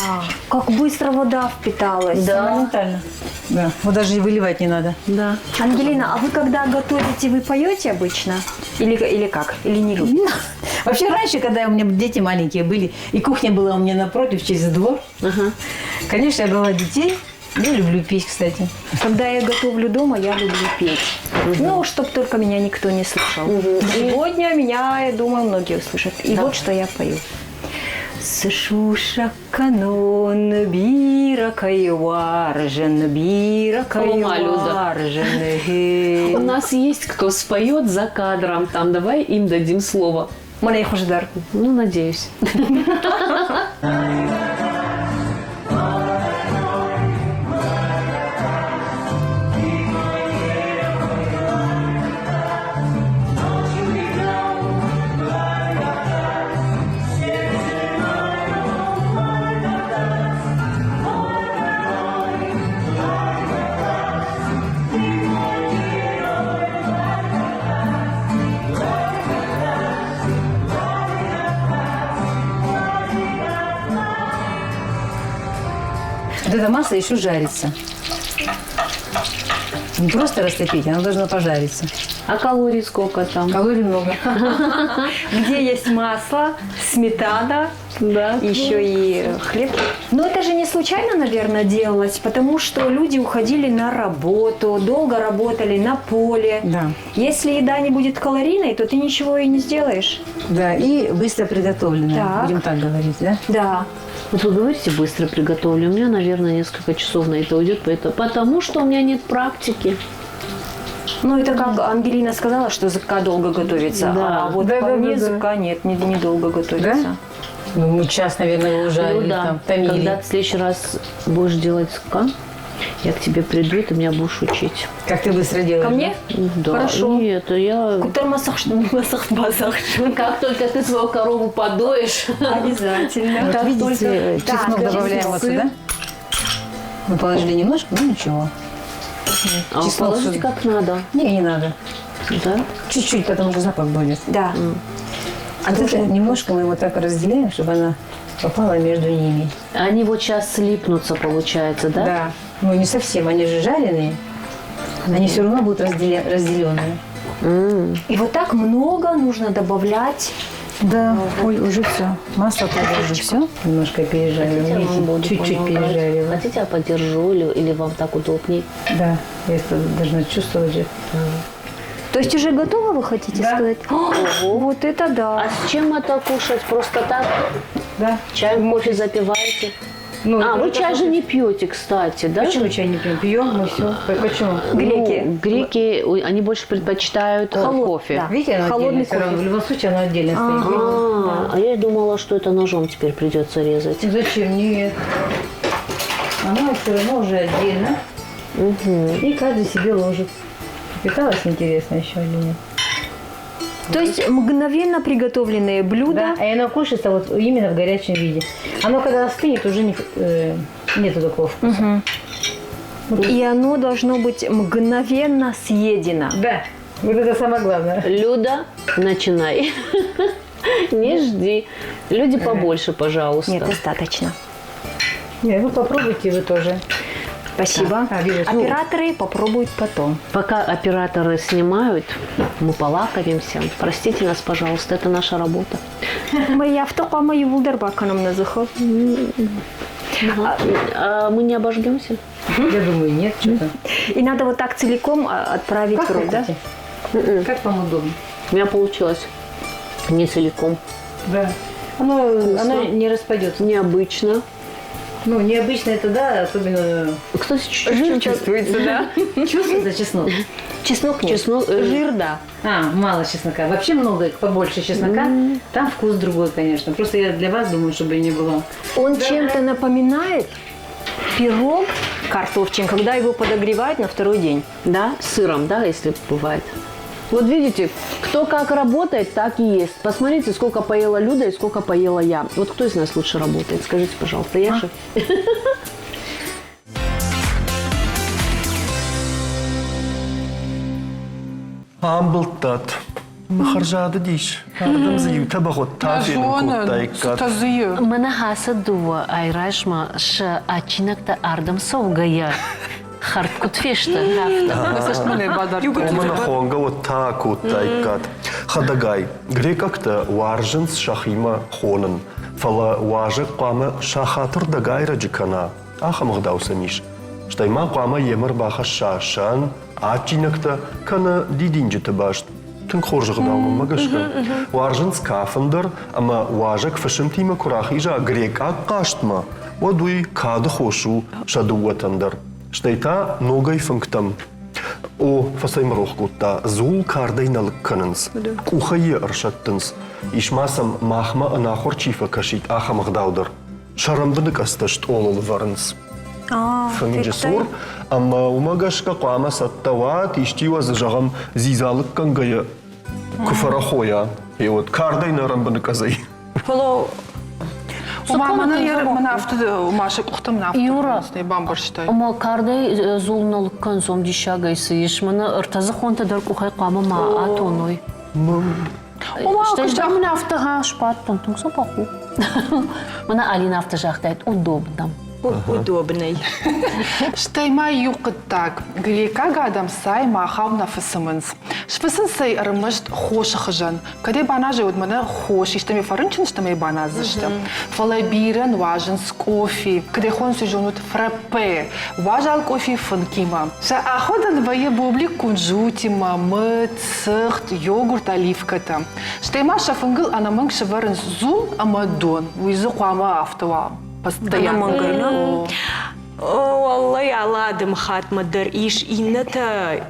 как быстро вода впиталась. Да. Моментально. Да, вот даже и выливать не надо. Да. Ангелина, а вы когда готовите, вы поете обычно? Или, или как? Или не любите? Вообще раньше, когда у меня дети маленькие были, и кухня была у меня напротив, через двор, конечно, я брала детей. Я люблю петь, кстати. Когда я готовлю дома, я люблю петь. Ну, чтоб только меня никто не слышал. Сегодня меня, я думаю, многие услышат. И вот что я пою. Сшуша канон бира кайваржен, бира Ума, Люда. кайваржен. У нас есть кто споет за кадром там. Давай им дадим слово. Малей Хуждар. Ну, надеюсь. Вот эта масса еще жарится. Не просто растопить, она должна пожариться. А калорий сколько там? Калорий много. Где есть масло, сметана, Да. еще и хлеб. Но это же не случайно, наверное, делалось, потому что люди уходили на работу, долго работали на поле. Да. Если еда не будет калорийной, то ты ничего и не сделаешь. Да, и быстро приготовленная, Так. будем так говорить, да? Да. Вот вы говорите, быстро приготовлю. У меня, наверное, несколько часов на это уйдет, поэтому, потому что у меня нет практики. Ну, это как Ангелина сказала, что ЗК долго готовится. Да. А вот Да, по да, мне да, да. ЗК нет, недолго готовится. Да? Ну, мы час, наверное, его жарили, ну да, там, томили. когда ты в следующий раз будешь делать ска, Я к тебе приду, и ты меня будешь учить. Как ты быстро делаешь? Ко мне? Да. Хорошо. Нет, я... Как только ты свою корову подоишь. Обязательно. Вот Как видите, только- чеснок Так, добавляем вот сыр. сюда. Мы положили немножко, ну ничего. А Чеснок положить сюда. как надо. Не, не надо. Да? Чуть-чуть, потому что запах будет. Да. А тут немножко мы его так разделяем, чтобы она попала между ними. Они вот сейчас слипнутся, получается, да? Да. Ну, не совсем, они же жареные. Они все равно будут разделенные. И вот так много нужно добавлять. Да, ой, уже все. Масло тоже уже все. Немножко пережариваем. Хотите, я вам Видите, буду Чуть-чуть помогать? пережариваем. Хотите, я подержу или, или вам так удобней? Да, я это должна чувствовать же. То есть уже готово, вы хотите сказать? О, вот это да. А с чем это кушать? Просто так? Да. Чаем, кофе запиваете? Ну, а, это вы уже чай же не пьете, кстати, да? Почему чай не пьем? Пьем, мы все. Почему? Греки. Ну, греки, они больше предпочитают кофе. да. Видите, оно Холодный отдельно всё равно. кофе. В любом случае оно отдельно стоит. А, а я думала, что это ножом теперь придется резать. Зачем? Нет. Оно все равно уже отдельно. И каждый себе ложит. Питалось интересно еще или нет? То есть мгновенно приготовленные блюда. Да, и оно кушается вот именно в горячем виде. Оно когда остынет, уже не, нету такого вкуса. И оно должно быть мгновенно съедено. Да, вот это самое главное. Люда, начинай. Не жди. Люди побольше, пожалуйста. Нет, достаточно. Не, вы попробуйте вы тоже. Спасибо. А, вижу, ну. Операторы попробуют потом. Пока операторы снимают, мы полакомимся. Простите нас, пожалуйста, это наша работа. Мы автоқама ювулдар баканом назыхы. А мы не обожгемся? Я думаю, нет, что-то. И надо вот так целиком отправить Как в рот, да? хотите. Как вам удобно? У меня получилось не целиком. Да. Оно не распадется. Необычно. Ну, необычно это, да, особенно... Кстати, чуть-чуть Жир чем-то- чувствуется, да? Чувствуется чеснок? Чеснок нет. Чеснок, Жир, да. А, мало чеснока. Вообще много, побольше чеснока. Там вкус другой, конечно. Просто я для вас думаю, чтобы не было. Он чем-то напоминает пирог картофчин, когда его подогревают на второй день. Да, с сыром, да, если бывает. Вот видите, кто как работает, так и ест. Посмотрите, сколько поела Люда и сколько поела я. Вот кто из нас лучше работает? Скажите, пожалуйста, я же? Амбылдтат. Хӕрзады дис. Ардӕм дзы иу тӕбӕгъ уӕд та фенын кодтаиккат. Мӕнӕ ацы дыууӕ айразмӕ сӕ адджинӕгтӕ ардӕм цӕугӕйӕ хӕрд куыд фесты, афтӕ. Ома нӕ хонгӕ уӕд та акодтаиккат. Хӕдӕгай, грекъӕгтӕ уарзынц сӕхимӕ хонын, фӕлӕ уазӕг хъуамӕ сахатырдӕг айрӕджы кӕна, ахӕм ӕгъдау сӕм ис. Стӕй ма хъуамӕ йемӕ рбахӕсса сӕн, адджинӕгтӕ кӕнӕ дидинджыты баст. Тынг хорз ӕгъдау мӕнмӕ гӕсгӕ. Уарзынц кафын дӕр ӕмӕ уазӕг фысымтимӕ куы рахиза грекъаг хъазтмӕ, уӕд уый кады хос у сӕ дыууӕтӕн дӕр. Стӕй та ногӕй фынгтӕм. О, фӕцӕймӕ рох кодта, дзул кардӕй нӕ лыг кӕнынц, къухӕй йӕ ӕрсӕттынц. Ис ма сӕм махмӕ ӕнахуыр чи фӕкӕсид, ахӕм ӕгъдау дӕр. Сӕ рӕмбыныкъӕдзтӕ стъолыл вӕрынц. Фынджы цур, ӕмӕ уымӕ гӕсгӕ хъуамӕ цӕттӕ уат, исчи уӕ дзы, зӕгъӕм, дзидзалыггӕнгӕйӕ куы фӕрӕхойа, уӕд кардӕй нӕ рӕмбыныкъӕдзӕй. Фӕлӕ Ома мӕнӕ мӕнӕ афтӕ машы къухтӕм нӕ афтӕ бамбӕрстай. Ома кардӕй дзул нӕ лыг кӕндзом диссагӕй цы ис, мӕнӕ ӕртӕдзыхонтӕ дӕр къухӕй хъуамӕ ма атоной. Стӕй дӕр мын афтӕ гъа сбадтон, тынг дзӕбӕх у. Мӕнӕ Алина афтӕ загътаид, удобно. Удобный. Стӕй ма иу хъуыддаг. Грекъаг адӕм цай махау нӕ фысымынц. Сфыцынц ӕй ӕрмӕст хосы хуызӕн. Кӕд ӕй баназой, уӕд мӕнӕ хос истӕмӕй фӕрынчын стӕм ӕй баназдзысты. Фӕлӕ бирӕ нуазынц къофи. Кӕд ӕй хонынц, зонут, фраппе. Уазал къофи фынкимӕ. Сӕ аходӕн вӕййы бублик кунжутимӕ, мыд, цыхт, йогурт, оливкӕтӕ. Стӕй ма сӕ фынгыл ӕнӕмӕнг сӕвӕрынц дзул ӕмӕ дон. Уый дзы хъуамӕ афтӕ уа. Постоянно. Уӕллӕй, алы адӕмыхатмӕ дӕр ис иннӕтӕ.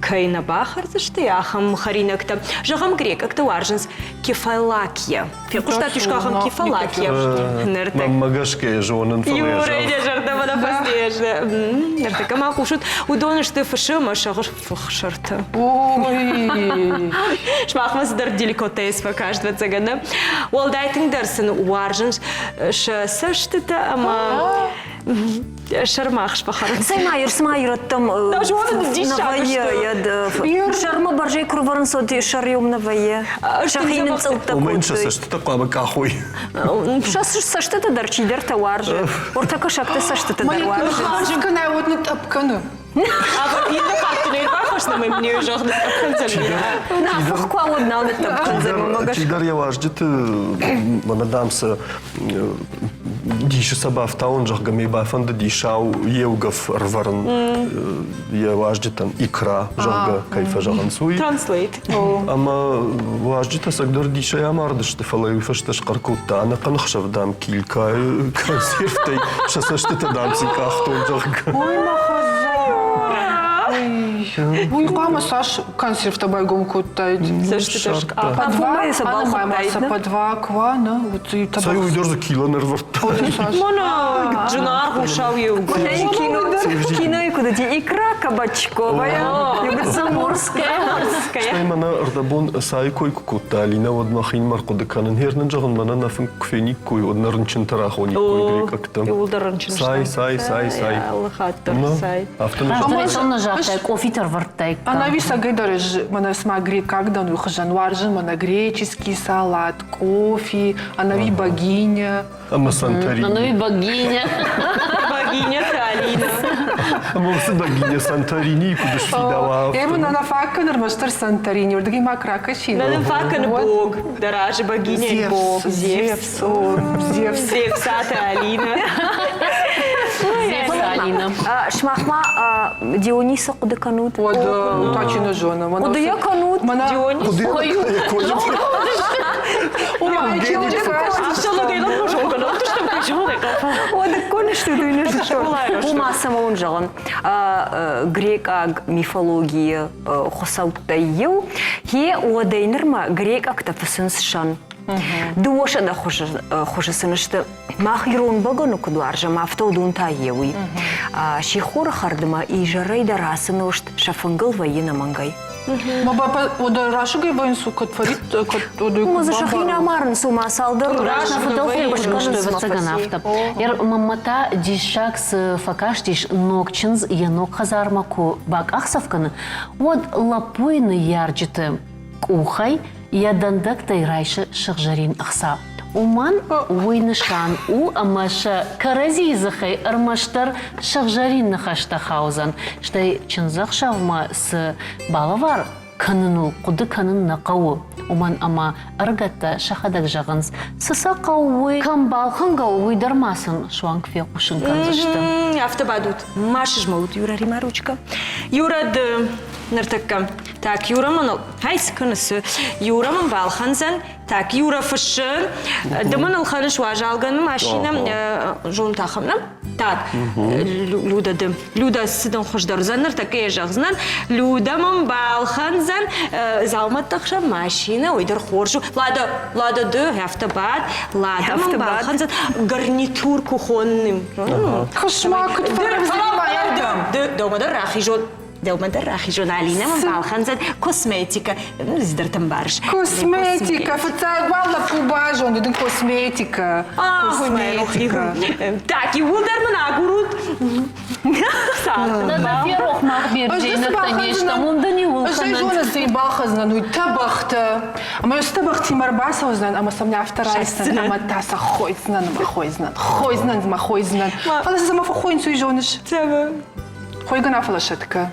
кӕй нӕ бахӕрдзысты, ахӕм хӕринӕгтӕ. Зӕгъӕм, грекъӕгтӕ уарзынц кефалакия. Фехъуыстат искуы ахӕм кефалакия? Мӕнмӕ гӕсгӕ зонын, фӕлӕ Юрӕ, дӕ зӕрдӕмӕ нӕ фӕстейӕ. Ныртӕккӕ ма хъусут, уыдон сты фысы ӕмӕ сӕгъы фых сӕртӕ. Сымахмӕ цыдӕр деликатес фӕкаст, ӕвӕццӕгӕн, нӕ? Уӕлдай тынгдӕр сын уарзынц сӕ цӕстытӕ ӕмӕ сӕрмахс фӕхӕрынц. Цӕй ма ир, цыма ирӕттӕм нӕ вӕййы, сӕрмӕ бӕрзӕй куы рвӕрынц, уӕд сӕр еум нӕ вӕййы. Сӕхи нынцъылдтӕ Уымӕн сӕ кодтой. цӕстытӕ хъуамӕ къахой. Сӕ цӕстытӕ дӕр чидӕртӕ уарзы. Ортӕ кӕсӕгты цӕстытӕ дӕр уарзы. Кӕнӕ уӕд нытъӕпп кӕны. Aber иннӕ хатт нӕ бахӕсна мӕм не зӕгъ ныттъӕпп кӕндзӕн. Нӕ, фых куы ауад нал ныттъӕпп кӕндзӕн, уымӕ гӕсгӕ. Чидӕр йӕ уазджыты, мӕнӕ дам сӕ дисы сӕ бафтауын, зӕгъгӕ, ме бафӕндыди сау еугӕф ӕрвӕрын йӕ уазджытӕн икра, зӕгъгӕ, кӕй фӕзӕгъынц, уый. Translate. Ӕмӕ уазджытӕ цӕгдӕр дисӕй амардысты, фӕлӕ уый фӕстӕ схъӕр кодта, ӕнӕхъӕн ӕхсӕв, дам, килькайы консервтӕй сӕ цӕстытӕ, дам, сын къахтон, зӕгъгӕ. Ой, мӕ хӕдзар! Уый хъуамӕ цас консервтӕ байгом кодтаид? Цӕстытӕ скъахта. По два, сӕ по два ква, нӕ, вот и Цӕй, уый дӕр дзы кило нырвӕрдта. Мона, зынаргъ у сау еугур. Кинойы куыд уыди икра кабачковая, Заморская. Стӕй мӕнӕ ӕрдӕбон цайы кой куы кодта Алинӕ, уӕд мӕхинымӕр хъуыды кӕнын. Гъер нын зӕгъын, мӕнӕ нӕ фынг куы фениккой, уӕд нӕ рынчынтӕ рахониккой грекъӕгтӕм. Иууылдӕр рынчын Цай, цай, цай, цай. Алы хатт дӕр цай. Афтӕ Раздӕр загътай, къофитӕ рвӕрдтаиккам. Ӕнӕуи сӕгӕй дӕр ӕз мӕнӕ цыма грекъаг дӕн, уый хуызӕн уарзын мӕнӕ греческий салат, къофи, ӕнӕуи богиня. Ӕмӕ Санторини. Ӕнӕуи богиня. Богиня та Алина. Ӕмӕ уыцы богиня Санторинийы куыд сфидауа? Ӕмӕ нӕ фаг кӕны ӕрмӕстдӕр Санторини, уырдыгӕй ма ракӕсин. Нӕ нын фаг кӕны Бог, дӕ разы богиня Бог. Зевс, о, Зевс. Зевсаты Алина. Зевс Алина. Сымах ма Дионисы хъуыды кӕнут? Уӕд та чи нӕ зоны. Хъуыды йӕ кӕнут? Дионис. Уымӕ цӕмӕн зӕгъын, грекъаг мифологийы хуыцӕуттӕй иу, йе уӕдӕй нырмӕ грекъӕгтӕ фыцынц сӕн. Дыууӕсӕдӕ хуызы сын сты. Мах ирон бӕгӕны куыд уарзӕм, афтӕ уыдон та еуый. Сихоры хӕрдмӕ изӕрӕй дӕр ацы нозт сӕ фынгыл вӕййы нӕмӕнгӕй. Ма папа, ода расыгӕй вӕййынц, куыд фӕрит, куыд Ма дзы сӕхи нӕ марынц, ома цалдӕр Раст фыдӕлтӕй куыстой, ӕвӕццӕгӕн, афтӕ. Маммӕ та диссаг цы фӕкастис, ног чындз йӕ ног хӕдзармӕ куы бакъахдзӕф кӕны, уӕд лӕппуйы ныййарджыты къухӕй йӕ дӕндӕгтӕй райсы сыгъзӕрин ӕхца. Уымӕн уый нысан у, ӕмӕ сӕ кӕрӕдзийы дзыхӕй ӕрмӕстдӕр сыгъзӕрин ныхӕстӕ хаудзӕн, стӕй чындзӕхсӕвмӕ цы балӕвар кӕныныл хъуыды кӕнын нӕ хъӕуы, уымӕн ӕмӕ ӕрыгӕттӕ сӕхӕдӕг зӕгъынц, цы сӕ хъӕуы, уый кӕм балхӕнгӕ у, уый дӕр ма сын суанг фехъусын кӕндзысты. Афтӕ бадут, ма сызмӕлут, Юра, рима ручка. Юра, ды ныртӕккӕ. Так, Юра мын ай цы кӕны, цы? Юра мын балхӕндзӕн. Так, Юра фыссы. Ды мын ӕлхӕныс уазалгӕны машинӕ, зонут ахӕм, нӕ? Так, Люда ды. Люда цы дын хуыздӕр уыдзӕн, ныртӕккӕ йӕ зӕгъдзынӕн. Люда мын балхӕндзӕн дзаумӕтты хсӕн машинӕ, уый дӕр хорз у. Лада, Лада ды, афтӕ бад. Лада мын балхӕндзӕн гарнитур кухонным. Хысма, куыд фӕрӕвдзӕн Ды, дӕумӕ дӕр рахизон Дӕумӕ дӕр рахизон Алинӕ мын балхӕндзӕн косметикӕ. Цыдӕртӕ мбарыс. Косметикӕ. Фыццаг уал лӕппу базонд дын косметикӕ. Косметикӕ. Так, иууылдӕр мын агурут. Ферох мах берджейнӕгтӕ не стӕм, уым дын иууыл Ӕз зонын, цы йын балхӕдзынӕн, уый тӕбӕгътӕ. Ӕмӕ уыцы тӕбӕгътимӕ ӕрбацӕудзынӕн ӕмӕ сӕм афтӕ райсдзӕн ӕмӕ та сӕ хойдзынӕн ӕмӕ хойдзынӕн, хойдзынӕн ӕмӕ хойдзынӕн. Фӕлӕ сӕ цӕмӕ фӕхойынц, уый зоныс? Цӕмӕ? Хойгӕнӕ фӕлӕсӕтгӕ.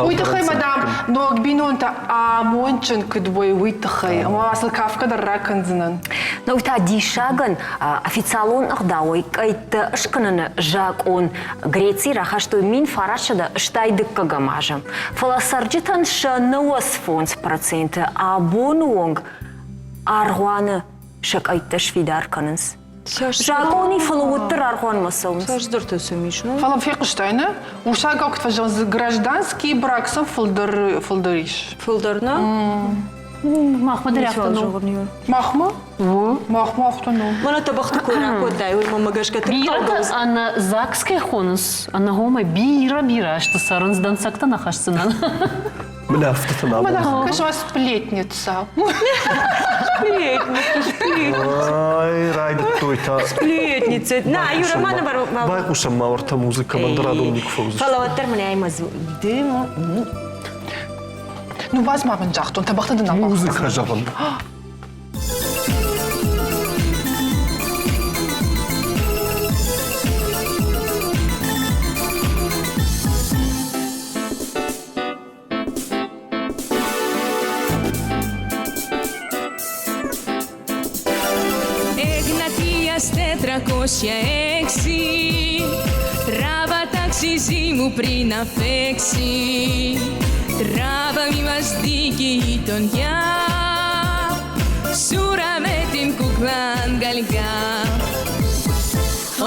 Уый тыххӕй, мадам, ног бинонтӕ амондджын куыд уой, уый тыххӕй. Ӕмӕ сыл кафгӕ дӕр ракӕндзынӕн. Ног та диссагӕн официалон ӕгъдауӕй къӕйттӕ скӕныны закъон Грецийы рахастой 1960 дыккӕгӕм азы. Фӕлӕ цӕрджытӕн сӕ 95% абоны онг аргъуаны сӕ къӕйттӕ сфидар кӕнынц. Закъони, фӕлӕ уӕддӕр аргъуанмӕ цӕуынц. Цасдӕртӕ сӕм ис, ну? Фӕлӕ фехъуыстай, нӕ? Урсагау куыд фӕзӕгъынц, гражданский брак сӕм фылдӕр, фылдӕр ис. Фылдӕр, нӕ? Махмӕ дӕр афтӕ ну. Махмӕ? У, махмӕ афтӕ ну. Мӕнӕ тӕбӕгъты кой ракодтай, уый мӕмӕ гӕсгӕ тынг Бирӕтӕ ӕнӕ ЗАГС кӕй хонынц, ӕнӕгъомӕй бирӕ-бирӕ азты цӕрынц, дӕнцӕгтӕ нӕ хӕсдзынӕн. Мын афтӕ нӕ Мӕнӕ кӕс сплетница. Сплетница, сплетница. Ай, райдыдтой та. Сплетница. На, Юра, ма нӕ Байхъусӕм ма уӕртӕ музыкӕмӕ, ӕндӕр адон никуы фӕуыдзысты. Фӕлӕ уӕддӕр мын ай мӕ дым. Ну, уадз ма мын загътон, тӕбӕгъты дын Музыкӕ зӕгъын. Εγνατίας 406. Τράβα ταξιζή μου πριν αφέξει. Τράβα μη μας δει η γειτονιά. Σούρα με την κούκλα αγκαλιά.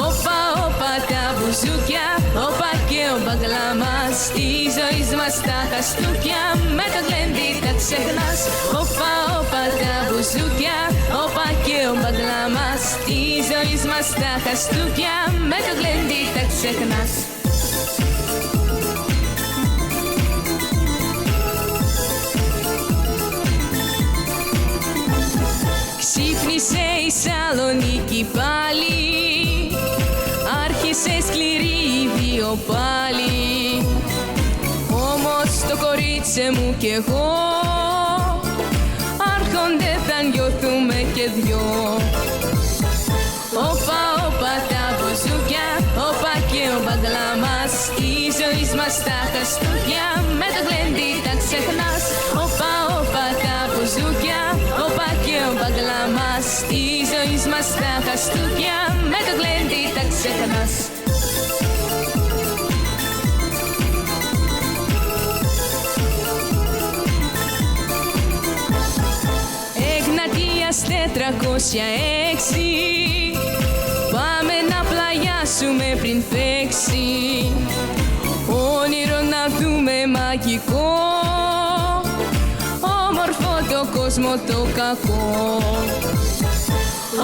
Όπα, όπα τα μπουζούκια, όπα και ο μπαγλάμας. Τη ζωής μας τα χαστούκια, με το γλέντι τα ξεχνάς. Όπα, όπα τα μπουζούκια, όπα και ο μπαγλάμας. Τη ζωής μας τα χαστούκια, με το γλέντι τα ξεχνάς. Ξύπνησε η Σαλονίκη πάλι. Άρχισε σκληρή η βιοπάλη. Όμως το κορίτσι μου κι εγώ άρχονται θα νιώθουμε και δυο. Όπα, όπα τα μπουζούκια, όπα και ο μπαγλάμας. Τη ζωής μας τα χαστούκια, με το γλέντι τα ξεχνάς. Όπα, όπα τα μπουζούκια, όπα και ο μπαγλάμας. Τη ζωής μας τα χαστούκια, με το γλέντι τα ξεχνάς. Εγνατίας 406. Πάμε να πλαγιάσουμε πριν φέξει. Όνειρο να δούμε μαγικό, όμορφο το κόσμο το κακό.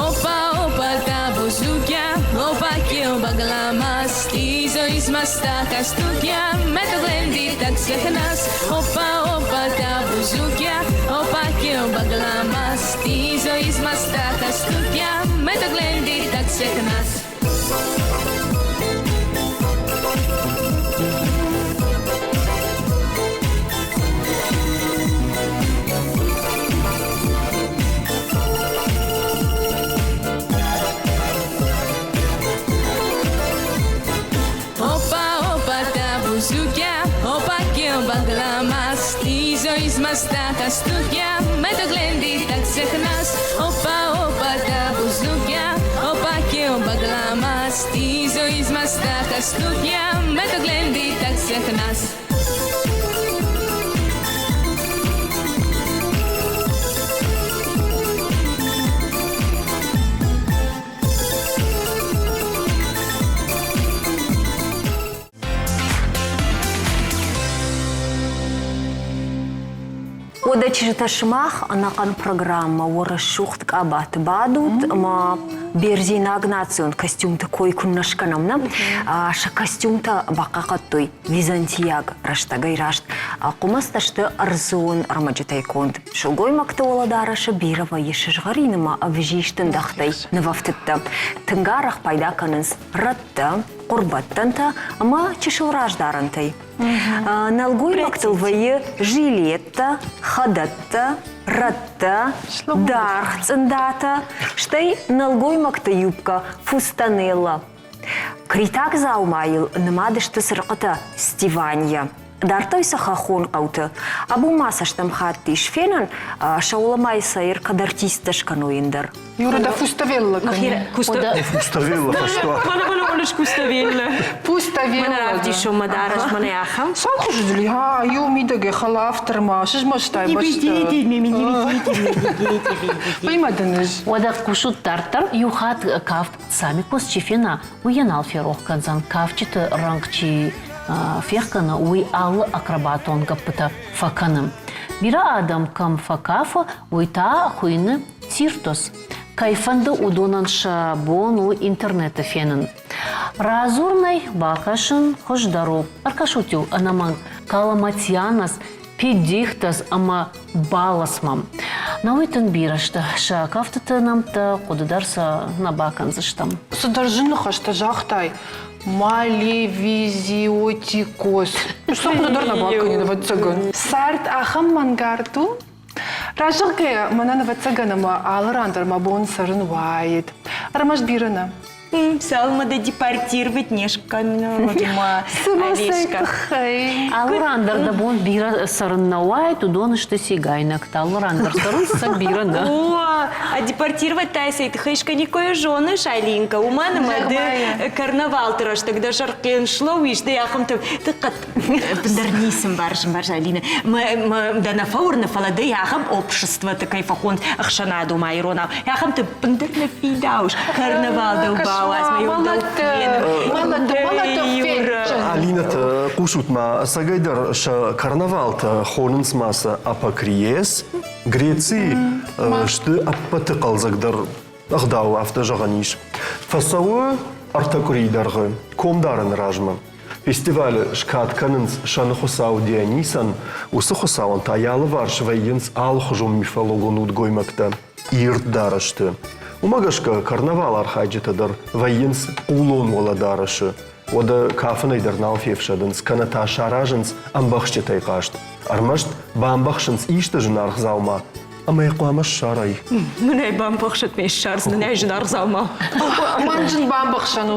Όπα, όπα τα μπουζούκια, όπα και ο μπαγλάμας. Τη ζωής μας τα χαστούκια, με το γλέντι τα ξεχνάς. Όπα, όπα τα μπουζούκια, όπα και ο μπαγλάμας. Τη ζωής μας τα χαστούκια, με το γλέντι τα ξεχνάς. Όπα, όπα τα μπουζούκια, όπα και ο μπαγλάμας. Τη ζωής μας τα χαστούκια, με το γλέντι τα ξεχνάς. Όπα, όπα τα μπουζούκια, όπα και ο μπαγλάμας. Τη ζωής μας τα χαστούκια, με το γλέντι τα ξεχνάς. Уӕдӕ чызджытӕ сымах ӕнӕхъӕн программӕ уӕ рӕсугъд къабаты бадут ӕмӕ бердзенаг национ костюмты кой куыннӕ скӕнӕм, нӕ? Сӕ костюмтӕ бахъахъхъӕдтой византийаг рӕстӕгӕй раст. Хъуымӕцтӕ сты ӕрдзон ӕрмӕджытӕй конд. Сылгоймӕгты уӕлӕдарӕсы бирӕ вӕййы сызгъӕрин ӕмӕ ӕвзист ӕндӕхтӕй нывӕфтыдтӕ. Тынг арӕх пайда кӕнынц рӕттӕ, хъуырбӕттӕнтӕ ӕмӕ чысыл раздарӕнтӕй. Нӕлгоймӕгтыл вӕййы жилеттӕ, хӕдӕттӕ, рӕттӕ, даргъ цъындатӕ, стӕй нӕлгоймӕгты юбкӕ фустанелла. Критаг дзаумайыл нымад сты цырыхъытӕ стиванья. Дардтой сӕ хӕххон хъӕуты. Абон ма сӕ стӕм хатт ис фенӕн, сӕуламайы сӕйр кӕд артисттӕ скӕной ӕндӕр. Юра, да Фуставелла. Фуставелла фӕстуат. Куставелла. Пуставелла. Мӕнӕ равдисон мӕ дарӕс, мӕнӕ ахӕм. Сау хуызы ха, иу мидӕгӕй хӕлафтыр ма, сызмӕстай бӕстӕ. Пойма дын ӕз. Уӕдӕ хъусут дарддӕр иу хатт кафт Самикос чи фена, уый йӕ нал ферох кӕндзӕн, кафджыты рӕнхъ чи фехгӕны, уый алы акробатон гӕппытӕ фӕкӕны. Бирӕ адӕм кӕм фӕкафы, уый та хуыйны Циртус. Кӕй фӕнды, уыдонӕн сӕ бон у интернеты фенын. Радзурынӕй бакӕсын хуыздӕр у. Ӕркӕсут-иу ӕнӕмӕнг Каламатьянос, Педихтос ӕмӕ Баласмӕ. Науи тынг бирӕ сты. Сӕ кӕфтыты нӕмттӕ хъуыды дӕр сӕ нӕ бакӕндзыстӕм. Цыдӕр зын ныхӕстӕ загътай. Малевизиотикоз. Сӕ хъуыды дӕр нӕ бакӕнин, ӕвӕццӕгӕн. Цард ахӕм мӕнгард у, Разӕгъгӕйӕ, мӕнӕн ӕвӕццӕгӕн ӕмӕ алы ран дӕр мӕ бон цӕрын уаид. Ӕрмӕст бирӕ нӕ. Цалынмӕ дӕ депортировать не скӕнут, ма Олежка. Алы ран дӕр дӕ бон бирӕ цӕрын нӕ уаид, уыдон сты цигайнӕгтӕ. Алы ран дӕр цӕрынц сӕ бирӕ нӕ. О, а депортировать та сӕ тыххӕй скӕниккой зоныс, Алинка, уымӕн ӕмӕ ды карнавалты рӕстӕг дӕ сӕрхъен слӕууис, ды ахӕмты ты Ӕппындӕр ницы мбарыс, ӕмбарыс, Алинӕ. Мӕ дӕ нӕ фӕуырны, фӕлӕ ды ахӕм обществоты кӕй фӕхонынц ӕхсӕнадон ма иронау, ахӕмты ӕппындӕр нӕ фидауыс. Карнавал дӕу бауадз, мӕ иу дӕу Алинӕтӕ, хъусут ма, ӕцӕгӕйдӕр сӕ карнавалтӕ хонынц ма сӕ апокриес. Грецийы сты ӕппӕты хъӕлдзӕгдӕр ӕгъдау, афтӕ зӕгъӕн ис. Фӕцӕуы ӕртӕ къуырийы дӕргъы комдарӕны размӕ. Фестивалы скад кӕнынц сӕны хуыцау Дионисӕн, уыцы хуыцауӕн та йӕ алыварс вӕййынц алыхуызон мифологон удгоймӕгтӕ, ирд дарӕсты. Уымӕ гӕсгӕ карнавал архайджытӕ дӕр вӕййынц хъулон уӕлӕдарӕсы, уӕдӕ кафынӕй дӕр нал фефсӕдынц кӕнӕ та саразынц ӕмбӕхсджытӕй хъазт. Ӕрмӕст бамбӕхсынц исты зынаргъ дзаума ӕмӕ йӕ хъуамӕ ссарай. Мынӕй бамбӕхсӕт ме ссардзынӕн ӕй зынаргъ дзаума. Мӕн зын бамбӕхсӕн у.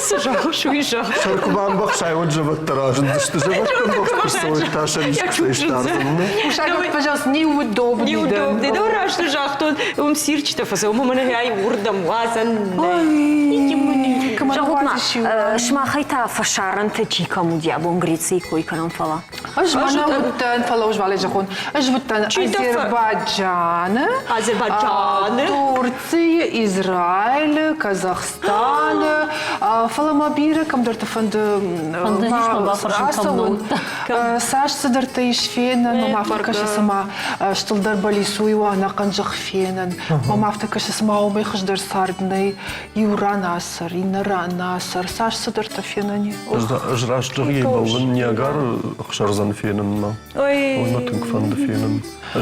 Цы зӕгъыс, уый зӕгъ. Сӕр куы бамбӕхсай, уӕд зӕвӕттӕ разындысты. Зӕвӕттӕ ӕмбӕхст куы рцӕуой, та сӕ искуы стардзынӕ. Усагов, пожалуйста, неудобный. Неудобный. Да, раст загътон, уым цирчытӕ фӕцӕуы, мӕ мӕнӕ ай уырдӕм уадзӕн Зӕгъут ма, сымахӕй та фӕсарӕнты чи кӕм уыди абон Грецийы кой кӕнӕм, фӕлӕ? Ӕз мӕнӕ уыдтӕн, фӕлӕ узвале зӕгъон, ӕз уыдтӕн Азербайджаны, Азербайджаны, Турцийы, Израилы, Казахстаны, фӕлӕ ма бирӕ кӕмдӕрты фӕнды ацӕуын. Цас цыдӕртӕ ис фенӕн, мӕм афтӕ кӕсы, цыма стылдӕр балисуй уа ӕнӕхъӕн зӕхх фенӕн. Мӕм афтӕ кӕсы, цыма уымӕй хуыздӕр цард нӕй. Иу ран ацӕр, иннӕ ран ацӕр, цас цыдӕртӕ фенӕн и. Ӕз раст зӕгъин, бӕллын Ниагары ӕхсӕрдзӕн фенынмӕ. Ой, мӕ тынг фӕнды фенын.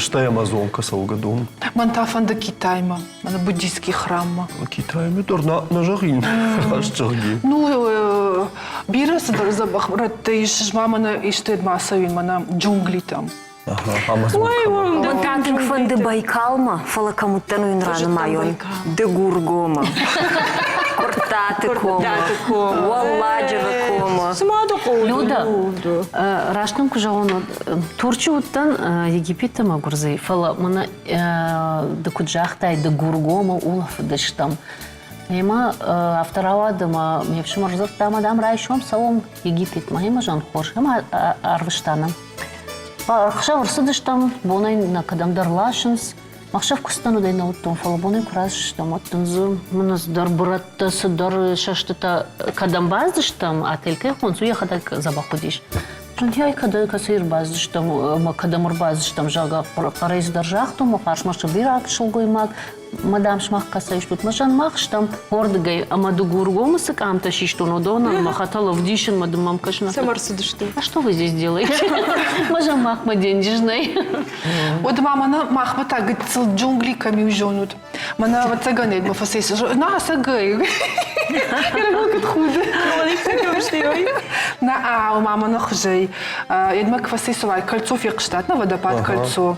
Стӕй Амазонка цӕугӕдон. Мӕн та фӕнды Китаймӕ, мӕнӕ буддийский храммӕ. Китаймӕ дӕр нӕ зӕгъин, раст зӕгъин. Ну, бирӕ цыдӕр дзӕбӕх рӕттӕ ис, ма мӕнӕ исты ма цӕуин мӕнӕ джунглитӕм. Мӕн та тынг фӕнды Байкалмӕ, фӕлӕ кӕм уыдтӕн, уый ранымайон. Дыгургомы, Куырттаты комы, Уӕлладжыры комы. Люда, раст нын куы зӕгъон, Турчы уыдтӕн Египеты ӕмӕ Гуырдзыйы, фӕлӕ мӕнӕ ды куыд загътай, Дыгургомы улӕфыдыстӕм. Ӕмӕ афтӕ рауад, ӕмӕ ме фсымӕр дзырдта, ӕмӕ дам райсом цӕуӕм Египетмӕ. Ӕмӕ зӕгъын, хорз, ӕмӕ арвыста нӕ. Ӕхсӕв ӕрцыдыстӕм, бонӕй нӕ кӕдӕмдӕр ласынц. Ӕхсӕв куыстӕн уыдӕй нӕ уыдтон, фӕлӕ бонӕй куы рацыдыстӕм, уӕд дын дзы мын цыдӕр бырӕттӕ, цыдӕр сӕстытӕ кӕдӕм бацыдыстӕм, отель кӕй хонынц, уый йӕхӕдӕг дзӕбӕх уыдис. Зынтӕй кӕдӕй кӕцӕй ӕрбацыдыстӕм ӕмӕ кӕдӕм ӕрбацыдыстӕм, зӕгъгӕ, хъӕрӕй цыдӕр загътон, мӕ фарсмӕ сыбираг сылгоймаг, Мадам, сымах кӕцӕй стут? Мӕ мах стӕм уордыгӕй ӕмӕ Дыгургомы цы къамтӕ систон, уыдонӕн мӕ хӕтӕл ӕвдисын, мӕ дын мӕм кӕсын. Цӕмӕ ӕрцыдысты? А что вы здесь делаете? Мӕ махмӕ денджыз нӕй. Уӕд ма мӕнӕ махмӕ та гыццыл джунгли кӕм иу зонут. Мӕнӕ ӕвӕццӕгӕн ӕдмӕ фӕцӕйцы. На, ӕцӕгӕй. Куыд худы. На, а, ма мӕнӕ хуызӕй. Едмӕ куы фӕцӕйцӕуай, кольцо фехъуыстат, на водопад кольцо.